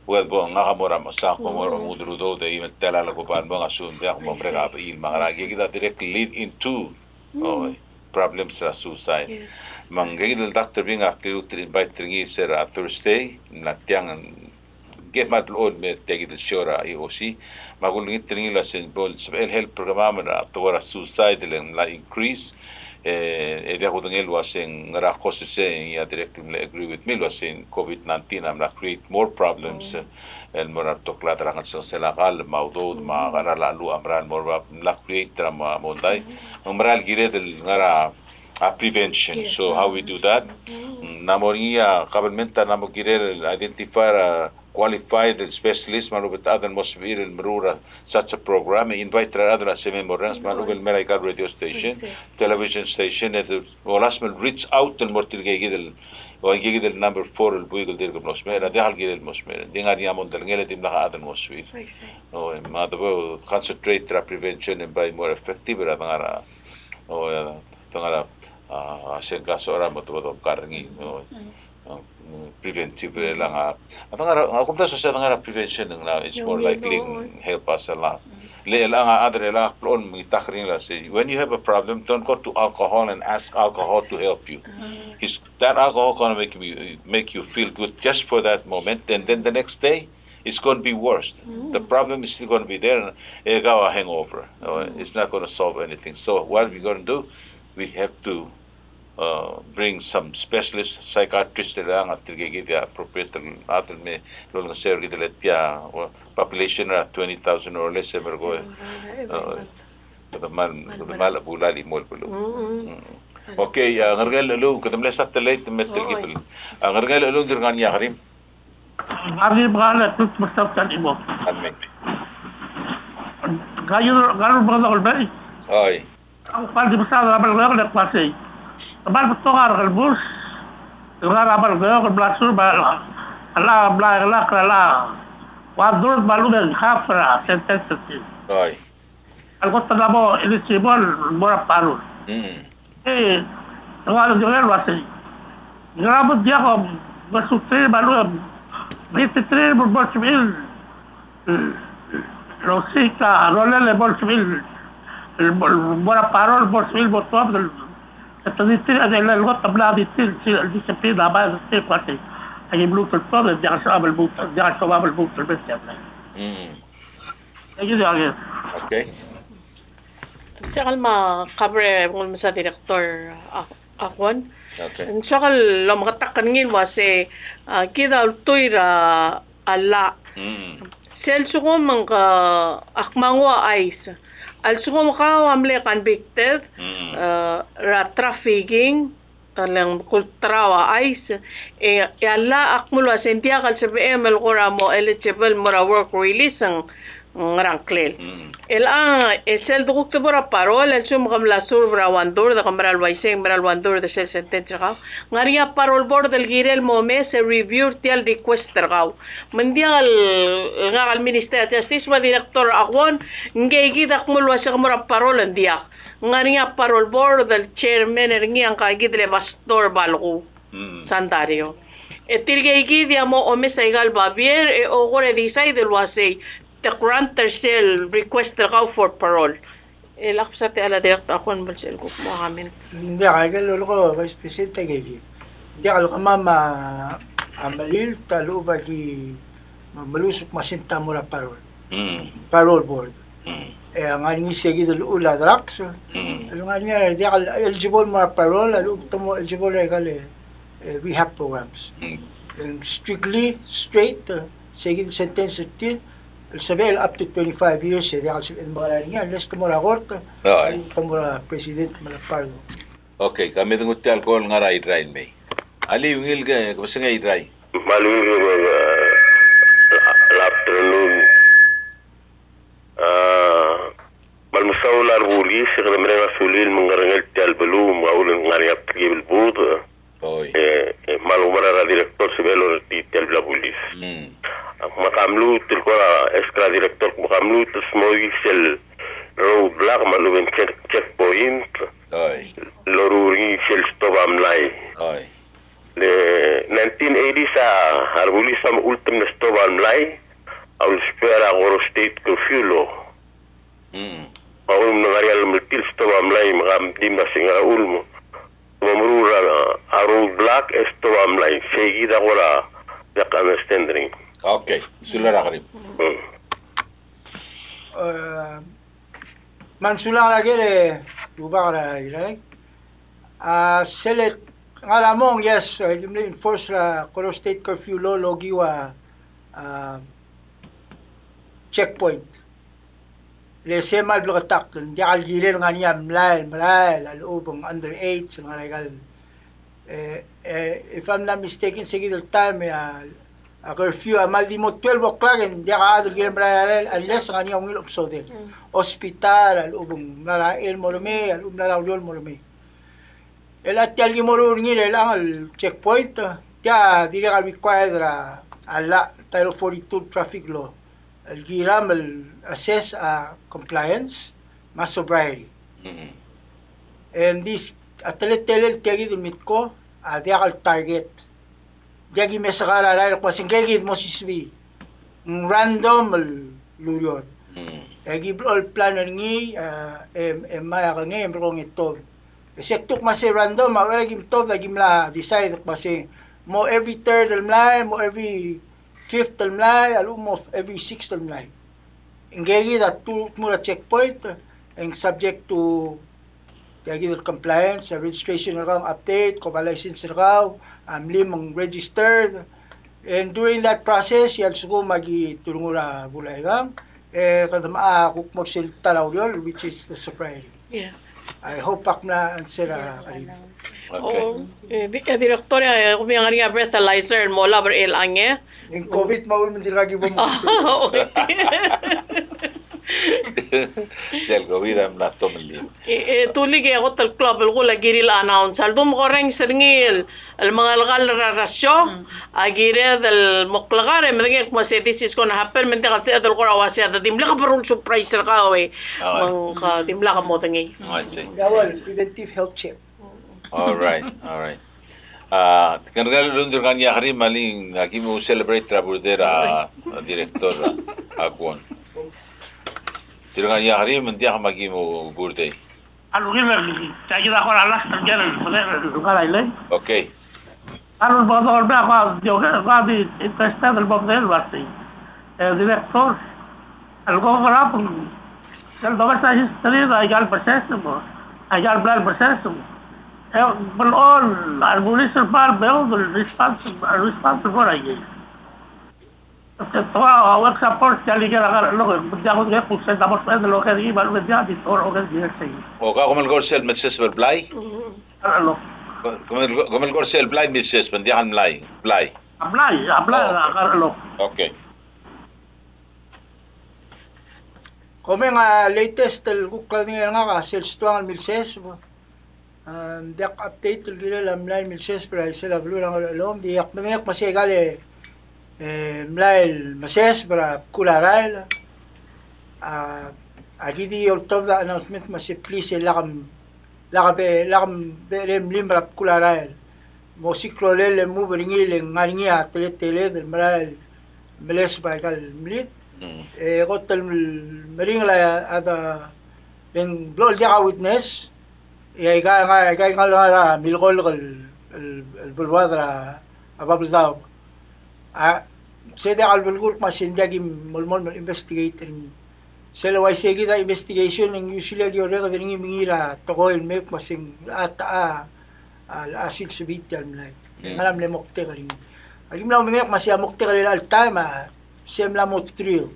well, bo, ngak a mo er a mechesang, bo mo er a, mm, omuchel er a udoud e, me tia el lak bo el mo ngasum, diak mo merek a bechil, me a ngerang, kid a direct lead into, mm, o, problems er a suicide. Yes. Me ngii el Doctor Bing a kuk invite er ngii er sel Thursday, mla tiang, ng kmal blechoel el mei tia kid el show er a E O C, me a kulengit er ngii el uase ng bo el sebechel el help er kemam er a tekoi er a suicide el mla increase, e, e diak kudengei el uase ng ngera causes e, e direct el mle agree with me el uase ng COVID nineteen a mla create more problems, mm, e, el mo er a betok el chad er a ngelsengesel a kall me a udoud me a, mm, ngera el cheluch a mera el mo er a, mla create er a mo-, mondai. Mm. Ng mera el kired el ngar er a a prevention. Yes. So how we do that? Mm. Ng mla mo er ngii a government a mla mo kirel el identify er a qualified specialist me a lechub e te chad el mo sebechir el meruul er a such a program, e invite er a rechad el uase mei me orrenges, me a lechub e le mei er aika el radio station, television station, e te olasem el reach out el mo er tirke kid el, o aike kid el number four el buik el dirk mlo smecher, a diak el kirel el mo smecher. Ng di ngar er ngii a mondai el ngii el dimlak a chad el mo sebechir. O, me a debo concentrate er a prevention e bai more effective er a dengar er a, o, e, dengar er a, a, a sengkasora me te bo domkar er ngii, o, mm, a, mm, preventive er chelechang a, a dengar er a, a kumdasu se a dengar er a prevention ng, it's more likely help us a lot. Mm. Le chelechang a chad er chelechang a blechoel mengitakl er ngii el uase, when you have a problem, don't go to alcohol and ask alcohol to help you. Mm. Is that alcohol gonna make you, make you feel good just for that moment, and then the next day, it's gonna be worse. Mm. The problem is still gonna be there, and e kau a hangover. No, mm, it's not gonna solve anything. So what we gonna do? We have to uh, bring some specialist psychiatrist er a, a tirke kid a appropriate el, a tel me, el olengeseu er kid el tia, uh, population er a twenty thousand or less, e merekong, uh, kede mal, kede mal bula el chimo el beluu. Mm. Okay, a Ngerchelechuluu, kede mle satellite me tel kid el. A Ngerchelechuluu, ng dirk ngar er ngii a kerim? Ng di mekall a tut me sel ta el chimo. Amen. Ka el, ka el betok el blai. Oi. Ng kmal di mesa a belkul el kmo sei. Kmal betok a rekelebus el ngar er a belkul el bla sur bla, a la bla, a la, a la. Ua dur bla lubeng half er a sentence er tir. Oi. A lekot el mo eligible el mo er a parole. Mm. E, ng ua le di el uasei. Ngera me ng diak a, me suterir me a lechub, me suterir me bo lsebechir el osiik a rolel e bo lsebechir el mo er a parole, bo lsebechir el mo tuobed el, e te di tir, e le lekot el bla di tir, di tir, di tir, a bai di tir el kuasei. Aki lmuut el tuobed, diak a soam el lmuut, diak a soam el lmuut el best. Mm. Thank you, Dr. Okay. Ng soak el mo cover e ng ulemes a Director Ak-, Akwon. Okay. Ng soak el omeketakl er ngii el uasei, a, kid a ultuil er a llach. Mm. Sel lsekum ng ke ak manguu a chais. A lsekum kau a mle convicted, mm, a, er a trafficking, a le ng kulterau a chais, e, e a llach a kmo el uasei ng diak el sebechem el kora mo eligible el mo er a work release ng, ngera ngklel. Mm. E le, e sel dekuk te bo er a parole, a lsekum ke mla serve er a one third, ke mera el uaisei, mera el one third er sel sentence er kau, ng ngar er ngii a parole board el kirel el mo omes e review er tia el request er kau. Me ng diak el, ngak el Minister of Justice me a Director Akwon, ngke kid a kmo el uasei ke mo er a parole, ng diak. Ng ngar er ngii a parole board el chairman er ngii a ngka kid el Pastor Balku, mm, Sandario. E tirke kid a mo omes aika el babier e okor e decide el uasei te grant er sel request er kau for parole. E lak bsa tia el Director Akwon me sel kuk mo comment. Ng diak, aike el lolekoi Vice President, aike kid. Ng diak el kemam a melilt a lechub a ki meluches me a send a mo er a parole. Mm. Parole board. Mm. E ng ngar er ngii sei kid el llechul a drugs. Mm. E ng ngar er ngii a diak el eligible el mo er a parole, a lechub e te mo eligible er aika el, e, rehab programs. Mm. E strictly, straight, e, sei kid el sentence er tir, el sebechel up to twenty-five years, e diak el sebeched el mo er ngii, unless te mo er a court, e te mo er a president me a pardon. Okay, ka me denguu tia el call el ngar er a Irrai el mei. Alii, ungil ke, ke bsengei a Irrai. Me a ungil ke, e, good afternoon. A, me a le mesaul a rebulis, e kede mereng a sulir el mengkerengel tia el beluu, me a uchul e ng ngar er ngii a bek el bud. Oi. E, e, me a lechub er a Director, sebechel el orreked tia el bla bulis. Mm. Me ke mluut el kora, esk er a Director, me ke mluut el smodii sel road block, me a lechub e ng check, checkpoint. Oi. Loruul er ngii sel stob a mlai. Oi. Le nineteen eighties a, a rebulis a mechultem el stob a mlai, a ulsbech er a Koror State Curfew Law. Mm. Me a uchul me ng ngar er ngii a llemeltir el stob a mlai, me ke di mla singa a uchul me mo meruul a, a road block e stob a mlai. Sei kid a kora diak understand er ngii. Okay, sulang er a kerim. Mm. E, me ng sulang er a ker e, Rubak er a Irrai. A, sel ngar er a mong, yes, e, di mle enforce er a Koror State Curfew Law el okiu a, a, checkpoint. Le sei me a bleketakl, ng diak el kirel ngar er ngii a mlai el merael a lechub e ng underage, ngar er aika el, e, e, if I'm not mistaken, sei kid el taem e a, a curfew a kmal di mo twelve o'clock, e ng diak a chad el kirel merael, unless ngar er ngii a ungil obsodel. Mm. Hospital, a lechub e ng mla er a chelsel el mo er mei, a lechub e ng mla er a ureor el mo er mei. E le tia el ki meruul er ngii er chelechang el checkpoint, tia dirrek el required er a, a llach, Title forty-two traffic law. El kiram el assess a compliance me a sobriety. Mm. E ng di a teletelel tia kid el mitko a diak el target. Diak ki mesekar a rael el kmo se ngke kid mo sisbii. Ng random el ureor. Mm. E ki blechoel el plan er ngii, e, e, e mei a kengei e merekong e tobed. E se kuk me se random, a uchei er a ki tobed a ki mla decide el kmo se mo every third el mlai, mo every fifth el mlai, a lechub mo every sixth el mlai. Ngke kid a tu-, tmuu er a checkpoint, e ng subject to tia kid el compliance, a registration er kau, update, ko ba license er kau, a mlim ng registered. And during that process, e a lsekum a ki turung er a bul aikang, e kede mla kuk mo er sel ta el ureor, which is the sobriety. Yeah. I hope ak mla answer a, yeah, karim. Okay. Oh, e, di-, e, Director, e, kemiu a ngar er ngii a breathalyzer el mo olab er chelechang e. Ng COVID me a ulemedir a ki bo mo. Sel COVID a mla tomellii. E, e, tulik e kot el klou a belkul a kirir el announce. A ldu me ko rrenges er ngii el, el mengelekall er a rasio, a kired el mo klekar e medengei el kmo se this is gonna happen, me ng diak el sebeched el kora uasei a di mle keberul surprise er kau e. Me ng ka dimlak modengei. I see. Yeah, well, preventive health check. All right, all right. A, tirka el ngar er ngii a kerim, me a leng, aki mo celebrate er a birthday er a, a, director, a, a Kwon. Tirka el ngar er ngii a kerim, me ng diak me aki mo birthday. A lungil er ngii, tia kid a kora last el kirel, el, el, el, el, el, el, okay. A lebo el bo, el bo, a di interested el bo el uasei. E, director, el ko er a, el domes a history er aika el proseso, aika el plan el proseso. E, bel all, a remunicipal, bel all responsible, responsible for aike. Te ua, a work support, tia el ikel a ngar er a Ngerchelong, ng diak kuk sel damos el oker er ngii, me a lechub e ng diak di tor oker er ngii er sei. O ka, kom el kora sel milseseb el blai? Ngerchelong. Kom el, kom el kora sel blai milseseb, ng diak el mlai, blai. A blai, a blai, oh, a Ngerchelong. Okay. Kom e ng a latest el kuk klaodengei er ngak a sel stoang el milseseb. A, ng diak update el kirel a mlai el milseseb er a isel a beluu er a Ngerchelong, ng di ak medengei el kmo se aika el, e, mlai el meseseb er a bkul a rael. A, aki di oltobed a announcement me se please e lak, lak be, lak be er a mlim er a bkul a rael. Mo siik a rolel e move er ngii le ng ngar er ngii a teleteled el merael el meleseb aika el mlid. Mm. E kot el meringel a, a da, le ng blechoel diak a witness, e aika, aika, aika el ngar er a milkolk el, el, el beluad er a, a Babeldaob. A, se diak el belkul el kmo se ng diak ki melemolem el investigate er ngii. Sel uaisei kid a investigation e ng usually a ki orreked er ngii me ngii er a tekoi el mei el kmo se ng locha techa, a, locha sils el beat tia el mlai. Mm. Ngar er a mle moktek er ngii. Aki mla medengei el kmo se a moktek er chelecha el taem a se mla mo thrill.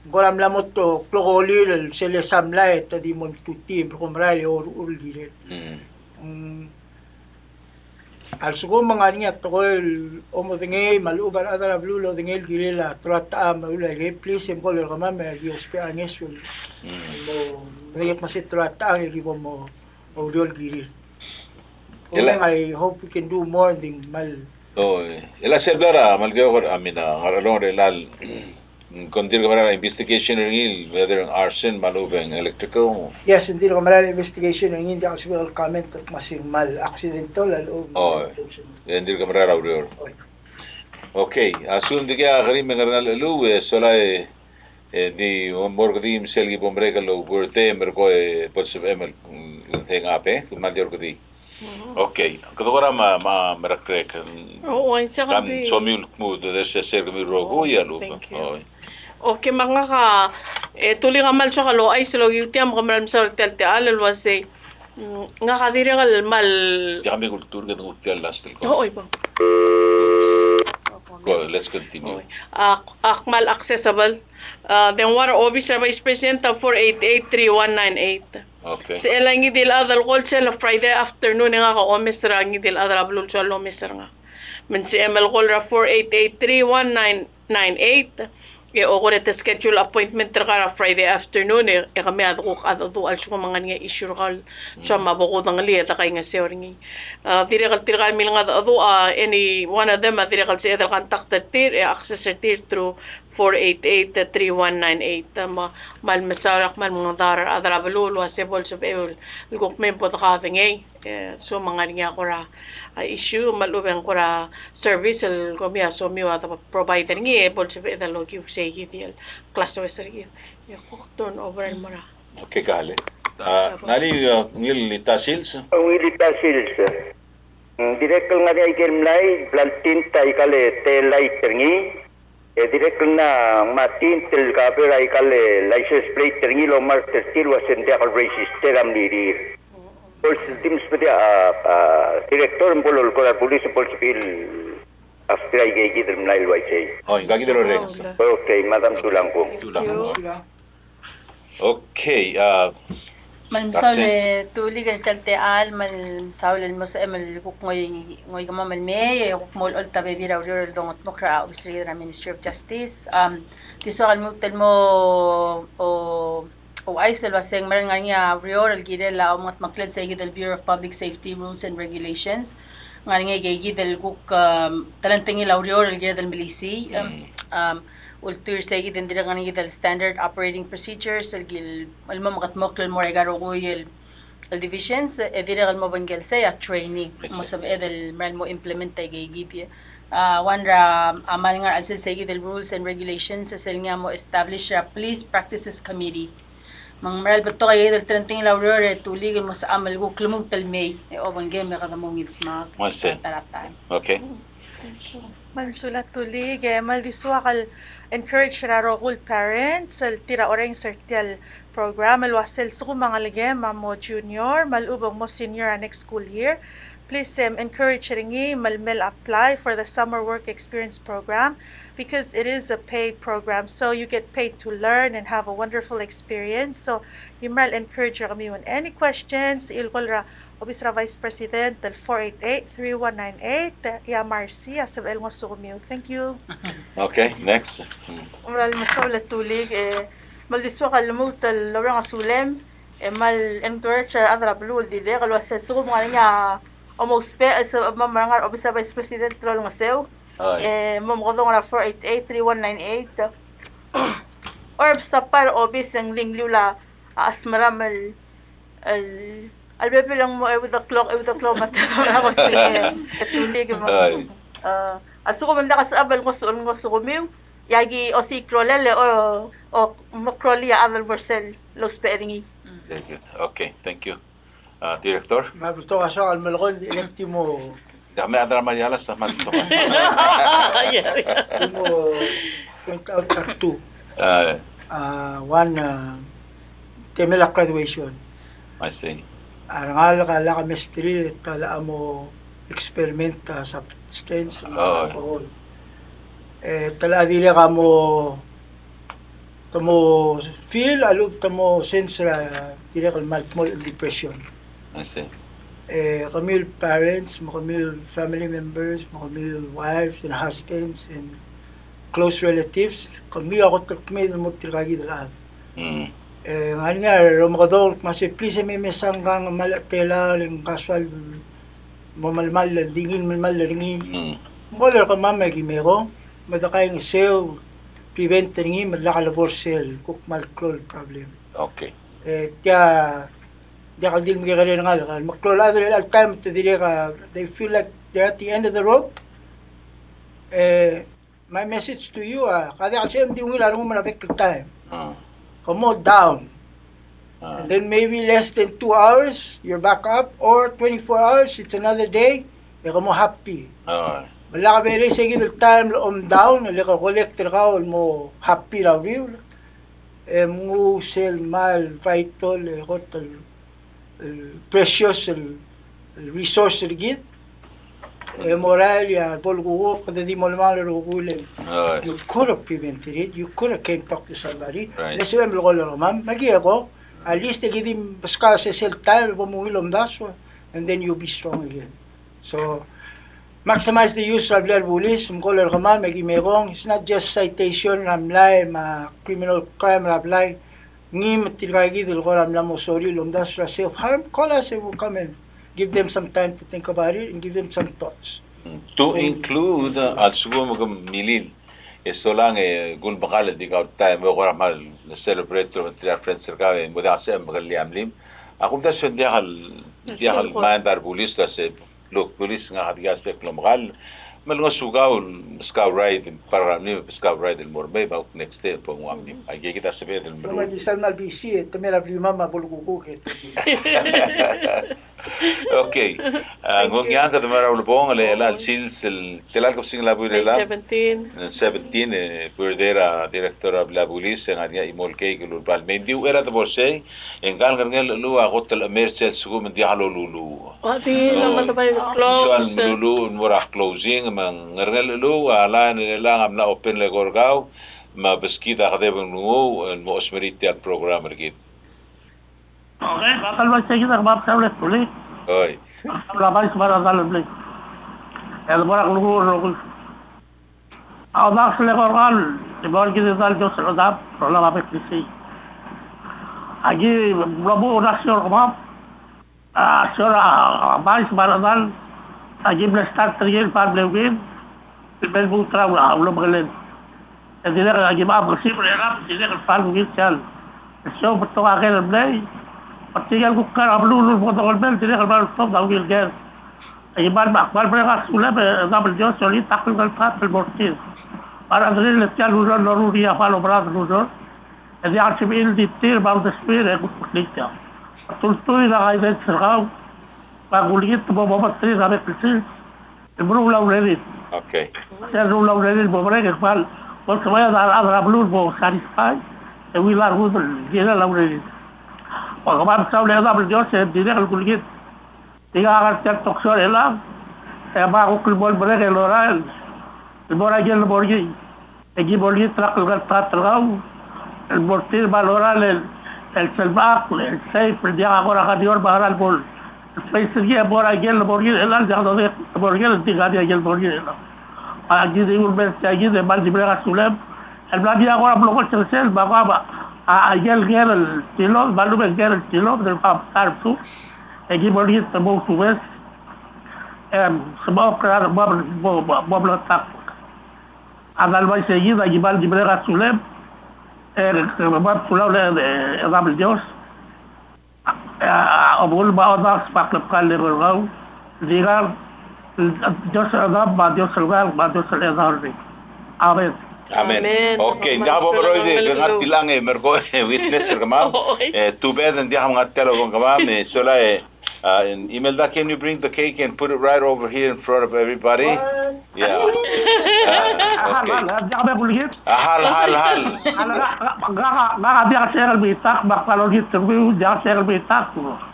Ng kora mla mo to klokolir el sel sa mlai e te di mo tutii, me ko merael e oruchel el kirel. Mm. Mm. A lsekum me ng ngar er ngii a tekoi el omedengei, me a lechub a rechad er a beluu el odengei el kirel a teloa techa me a ulaikei, please, e mkolem er kemam e aki ousbech a ngeso el, mm, mo medengei el kmo se teloa techa e ki bo mo oureor el kirir. Ela- Komeng, I hope we can do more than mal. Oh, e. Ela sel blai er a, mal ke, I mean, a, Ngerchelong er chelechang. Mm, kom dirk merael a investigation er ngii, whether ng arson me a lechub e ng electrical? Yes, ng dirk merael a investigation er ngii, ng diak el sebechel el comment el kmo se ng mal accidental a lechub. Oh, e ng dirk merael a ureor. Oh. Okay, a lsekum ng dikea kerim e ng ngar er ngii a llechul, e sola e, e di mo er kede me sel ki bo merek el oubirthday, me ko e bo lsebechem el, mm, hang up, e, kmal di er kede. Mhm. Okay, kede kora me, me, merekerek. Oh, uaisei. Kom di somiu el kmo, de, de, se, se, kemiu el rokui, oh, a lechub. Thank you. Oh. Okay, me ngak a, e, tulik a kmal soak el ouchais el okiu tia me ke mera el mesaul tia el techall el uasei. Mm, ngak a dirrek el kmal. Tia kemiu el kultur, kede nguu tia el last el call. Oh, oi, bo. Go, let's continue. Oi. Ak, ak kmal accessible. A, dengua er a obis er a Vice President a four eight eight three one nine eight. Okay. Sel a ngii di el chad el call sel Friday afternoon e ngak a omes er a ngii di el chad er a beluu el soal el omes er ngak. Me ng sebechem el call er a four eight eight three one nine nine eight. E ko er a te schedule appointment er kau er a Friday afternoon, e, e kemiu a dekuk a dedu a lsekum me ng ngar er ngii a issue er kau el soam a bo kudengelii e de kaingeseu er ngii. A, dirrek el tirka el milengedecheduch, a, any one of them, a, dirrek el sebeched el contact er tir, e access er tir through four eight eight three one nine eight. Me, kmal mesaul, kmal mengedaol er a rechad er a beluu el uasei bo lsebechel el kuk mei me bo dekaudengei. E, so me ng ngar er ngii a kora, a, issue, me a lechub e ng kora service el kemiu a somiu a de provide er ngii, e bo lsebeched el okiu sei kid el classwes er kid. E kuk turn over el mo er a. Okay, kale. A, ngar er ngii, a, ngii el ta sils? Ngii el ta sils. Mm, dirrek el ngar er ngii a ikel mlai, bla ltint a ikal tail light er ngii. E dirrek el ngmai a tint el cover a ikal license plate er ngii el omark er tir el uasei ng diak el register a mlirir. Bo lsebechir a, a, director, bo lolekoi er a bulis, bo lsebechir a fry er aikeikid el mlai el uaisei. Oh, ngka kid el orrenges. Okay, Madam, sulang kung. Sulang kung. Okay, a, me a mesaul e Tulik el chal techall, me a mesaul el mo sebechem el kuk ngoi, ngoi kemam el mei, e kuk mo olecholt a bebil er a ureor el dongetmokl er a obis er kid er a Ministry of Justice. Um, di soak el lmuut el mo, o, ouchais el uasei ng mera el ngar er ngii a ureor el kirel a omengetmeklel seikid el Bureau of Public Safety Rules and Regulations. Ngar er ngii a ikeikid el kuk, um, telengtengil a ureor el kired el melisiich, um, um, ultuil er seikid e ng dirrek ngar er ngii el standard operating procedures el ki-, el mo mekedmokl el mo er aika el rokui el, el divisions, e dirrek el mo obengkel sei a training, mo sebeched el mera el mo implement a ikeikid. A, one er a, a, mal ngar er a chelsel seikid el rules and regulations, e sel ngii a mo establish er a police practices committee. Me ng mera el betok a ikeikid el telengtengil a ureor e Tulik el mo sebecham el kuk lmuut el mei, e obengkem e kede mo ungil smak. Mo sei. At that time. Okay. Me a mesulang Tulik, e me a ldi soak el encourage er a rokui el parents el tir a orrenges er tia el program el uasei a lsekum a ngelekem a mo junior, me a lechub e ng mo senior a next school year, please, em, encourage er ngii me le mei el apply for the summer work experience program because it is a paid program, so you get paid to learn and have a wonderful experience. So, di mera el encourage er kemiu. Any questions, el call er a obis er a Vice President el four eight eight, three one nine eight, e a Marcy a sebechel el ngosukemiu. Thank you. Okay, next. Ng mera el mesaul e Tulik, e me a ldi soak el lmuut el oureng a sulem, e me a le encourage er a rechad er a beluu el dirrek el uasei a lsekum ng ngar er ngii a omousbech el sebechemam el ngar er a obis er a Vice President el olengeseu, e mo mekedong er a four eight eight, three one nine eight. Or stop by er a obis e ng di ngliul a chesmeram el, el, a lebebil e ng mo euid el klok, euid el klok me a tedobech er a kosengei, e Tulik me. A lsekum ng diak a sebechel el ngosu, el ngosukemiu, e aki osiik a rolel e o, o, mekrolii a chad el bo er sel lousbech er ngii. Very good. Okay, thank you. A, Director? Me a betok a soak el melekoi e le ak di mo. Diak me a chad er a Marialas a kmal betok. Di mo point out a two. A, one, a, temel a graduation. I see. A rengalek a lak a mesterir e te locha mo experiment a substance, alcohol. E te locha dirrek a mo te mo feel, a lechub te mo sense er a dirrek el kmal kmo el depression. I see. E kemiu el parents, me kemiu el family members, me kemiu el wives and husbands and close relatives, kemiu a kot el kmeed el mo er tirka kid el chad. Mm. E ng ngar er ngii a remekedong el kmo se please e me mesang kang me a le tela el ng kasoal mo melemall el di ngii el melemall er ngii. Mm. Ng mle er kemam e ki mekong, me de kaingeseu prevent er ngii me lak lebo er sel kuk kmal klou el problem. Okay. E tia, diak el di mekekerei er ngii el kmal klou el chad er chelecha el taem te dirrek a, they feel like they're at the end of the rope. E my message to you, a, ka diak el sebechem di ungil a rengum er a bek el taem. Ah. Ke mo down. Ah. And then maybe less than two hours, you're back up, or twenty-four hours, it's another day, e ke mo happy. Ah. Me lak bo er sei kid el taem el om down, e le ke collect er kau el mo happy er a uriul. E mnguu sel kmal vital, e kot el el precious el, el resource er kid. E morael e a bo lekuk, kede di mo melemall er a rokui el. Right. You could have prevented it. You could have came talk to somebody. Right. Le sebechem el call er kemam, me aki eko, at least e ki di meskau a sesei el taem el bo mungil omdasu, and then you'll be strong again. So, maximize the use er a blil a rebulis, me ng call er kemam, me aki mekong, it's not just citation er a mlai me a criminal crime er a blai, ngii me tirka kid el kora mla mo sorir el omdasu er a self harm, call us and we'll come and give them some time to think about it and give them some thoughts. To include, uh, a lsekum ke milil, e solang e kulmekall e di kau taem e kora kmal celebrate el mo er tir a friends er kau e mo diak a sebechem el mekerang a mlim. A kumdasu e ng diak el, diak el mind er a rebulis el uase, look, bulis, ngak a diak a sebechek el omekall, Me lengesukau, meskau ride, para ngii, meskau ride el mo er a mei, me a kuk next day, bo nguu a ngii. Aikakid a sebeched el meruul. Me di sel mal busy, e te mei er a bliu me a bo lekukuk e. Okay. A, ng ongeang, kede mei er a ulebongel, e chelecha el sils el, chelecha el kebesengil a buil er chelechang. Seventeen. E, seventeen, e, buil er a director er a blil a bulis, e ng ngar er ngii a chimo el keik el ulebal mei. Ng di uchei er a debo sei, e ngka el Ngerchelechuluuch a kot el chemer sel lsekum ng diak loluluuch. Ua di, ng mla bai close. Ng soal meluluuch el mo er a closing, me a Ngerchelechuluuch a line er chelechang a mla open el eko er kau, me a beskid a kedeb el nguu el mo chosmerii tia el program er kid. Okay, a tal bai sei kid a kmal mesaul e Tulik. Oi. Mesaul a Vice me a rechedal el blil. E a debo er a klukuk el rokui. A odars el eko er kau el, e bo er kid el Joseph Chedab, er a Olab a bek el sei. Aki mlo muchel er a senior kemam, a senior, a, a Vice me a rechedal, aki mle start er ngii el bar mle ungil, el mei el lmuut er a ulebengelel. E dirrek aki mla mekesib er chelechang, dirrek el bar ungil sel show, betok a ker el mlei. Me tirke el kuk ngar er a beluu el bo dongel mei, dirrek el mla ltobed a ungil ker. E kmal, kmal mereng a sulem e Chedab el Dios, e olengit a klungiolel el mo er tir. Me a rechederir el tia el ureor el loruul er ngii a Palo Brad el ureor, e diak el sebechir el di tir me a uldesuir e kuk meklii tia. A tultuil er a guidance er kau, me a kulengit el mo mo beterir a bek el sils el meruul a urerir. Okay. Sel meruul a urerir el bo merek e kmal, bo lsebechir a rechad er a beluu el bo satisfy, e ungil a rengud el kirel a urerir. Me kmal mesaul e Chedab el Dios, e dirrek el kulengit. Tirka a ngar tia el talk show er chelechang, e me a kuk el mo merek el orael el mo er a ikel mo er ngii. E ki bo olengit er a klekar el ta er kau el mo er tir me a lorael el, el selbechakl el safe, el diak a kora kadior me a ngera el bo el face er ngii, e mo er a ikel mo er ngii er chelechang, el diak dodengei el mo er ngii, el di ngar er ngii a ikel mo er ngii er chelechang. Aki di ulemes tia kid e kmal di mereng a sulem el mla di a kora mlo kot er sel, me a kora, a, a ikel ker el tilobed, me a lechub e ng ker el tilobed el kora msa er a bsur. E ki bo olengit el mo ousubes. Em, sebechek el mo, mo, mo, mo bleketakl. A dal bai sei kid, aki kmal di mereng a sulem, e, e, me a sulau el, e, Chedab el Dios. E, a, obengkel me a odars me a klebkall el eko er kau, di ngar, Dios el Chedab, me a Dios el Ngalek, me a Dios el Chedaol er ngii. Amen. Amen. Amen. Okay, ng diak bo meroid e, ke ngar tiang e, me ko, e, witness er kemam. Oi. E, too bad, ng diak mngai tia el obengkemam, e, sola e, Uh, and Imelda, can you bring the cake and put it right over here in front of everybody? What? Yeah. Uh, okay. Hal, hal, hal, hal. Hal, hal, hal, hal.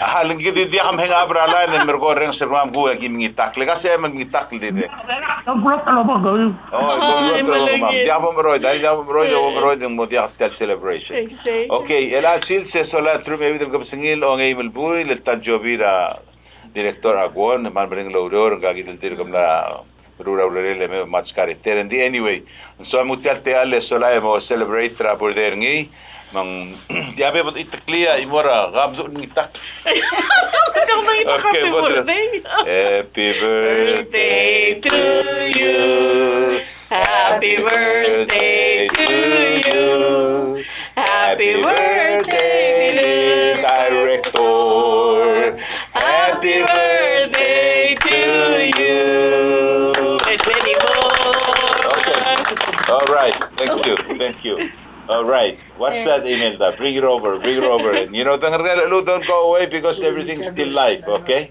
Hal, ng kid di diak mheng a bra line, me ko reng se kemam kuk aki mengitakl, le ka se mengitakl di de. Don't block the logo. Oh, oh, diak bo meroid, diak bo meroid, diak bo meroid, ng mo diak tia el celebration. Okay, el a sils e sola e truich me a euid el kebesengil, ongeim el buil el tanjobi er a Director Aguon, me a mereng el oureor, ngka kid el dirk mla meruul a urerel e me match character. And anyway, ng soam nguu tia el techall e sola e mo celebrate er a birthday er ngii, me ng diak bo dechedecheklii a chimo er a, ka mdu ng ngitakl. Okay, happy birthday. Happy birthday to you. Happy birthday to you. Happy birthday, dear director. Happy birthday to you. Okay. All right. Thank you. Thank you. All right. What's that, Imelda? Bring it over. Bring it over. And, you know, don't go away because everything's still live, okay?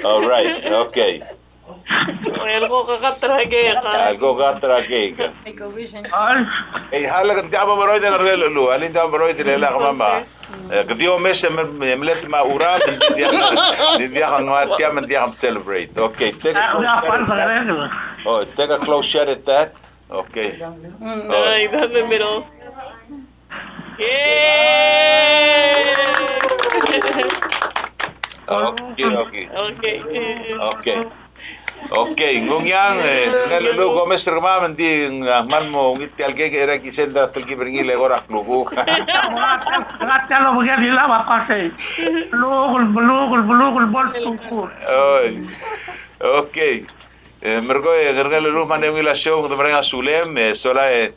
All right. Okay. El ko kakat er a keik. El ko kakat er a keik. Make a wish and... Ei, hal, ng diak bo meroid e Ngerchelechuluuch, alii, ng diak bo meroid e le lak mama. Okay. E, ke di omes e mle, mle mlet me a churam, ng diak, ng diak ng ngar tiang, ng diak celebrate. Okay, take a close shot at that. Oh, take a close shot at that. Okay. Mm, oh. Right down the middle. Yay! Okay, okay. Okay. Okay. Okay, ng ongeang, e, Ngerchelechuluuch, ko omes er kemam, ng di, a, kmal mo ungil tia el keik e er a kisel a telkib er ngii el eko er a klukuk. Ngar tia el obengkel el lilab a kmo sei. Belukul, belukul, belukul, bo el sukul. Oi. Okay. E, merkong, e, Ngerchelechuluuch, me a ungil a show, kede mereng a sulem, e, sola, e,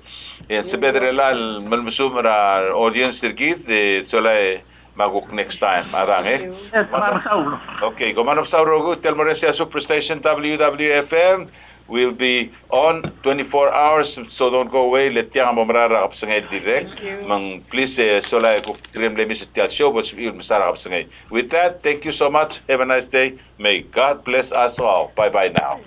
e, sebeched er chelechang el melemesumech er a audience er kid, e, sola, e, me a kuk next time, a dang, e? Yes, kmal mesaul. Okay, kom kmal mesaul el rokui, tia el mo er ngii a Superstation W W F M, We'll be on twenty-four hours, so don't go away. Le tiang a mo mera er a kebesengei el dirrek. Thank you. Me ng please, e, sola e kuk tirke el mle miss er tia el show, bo lsebechir el mesa er a kebesengei. With that, thank you so much. Have a nice day. May God bless us all. Bye-bye now.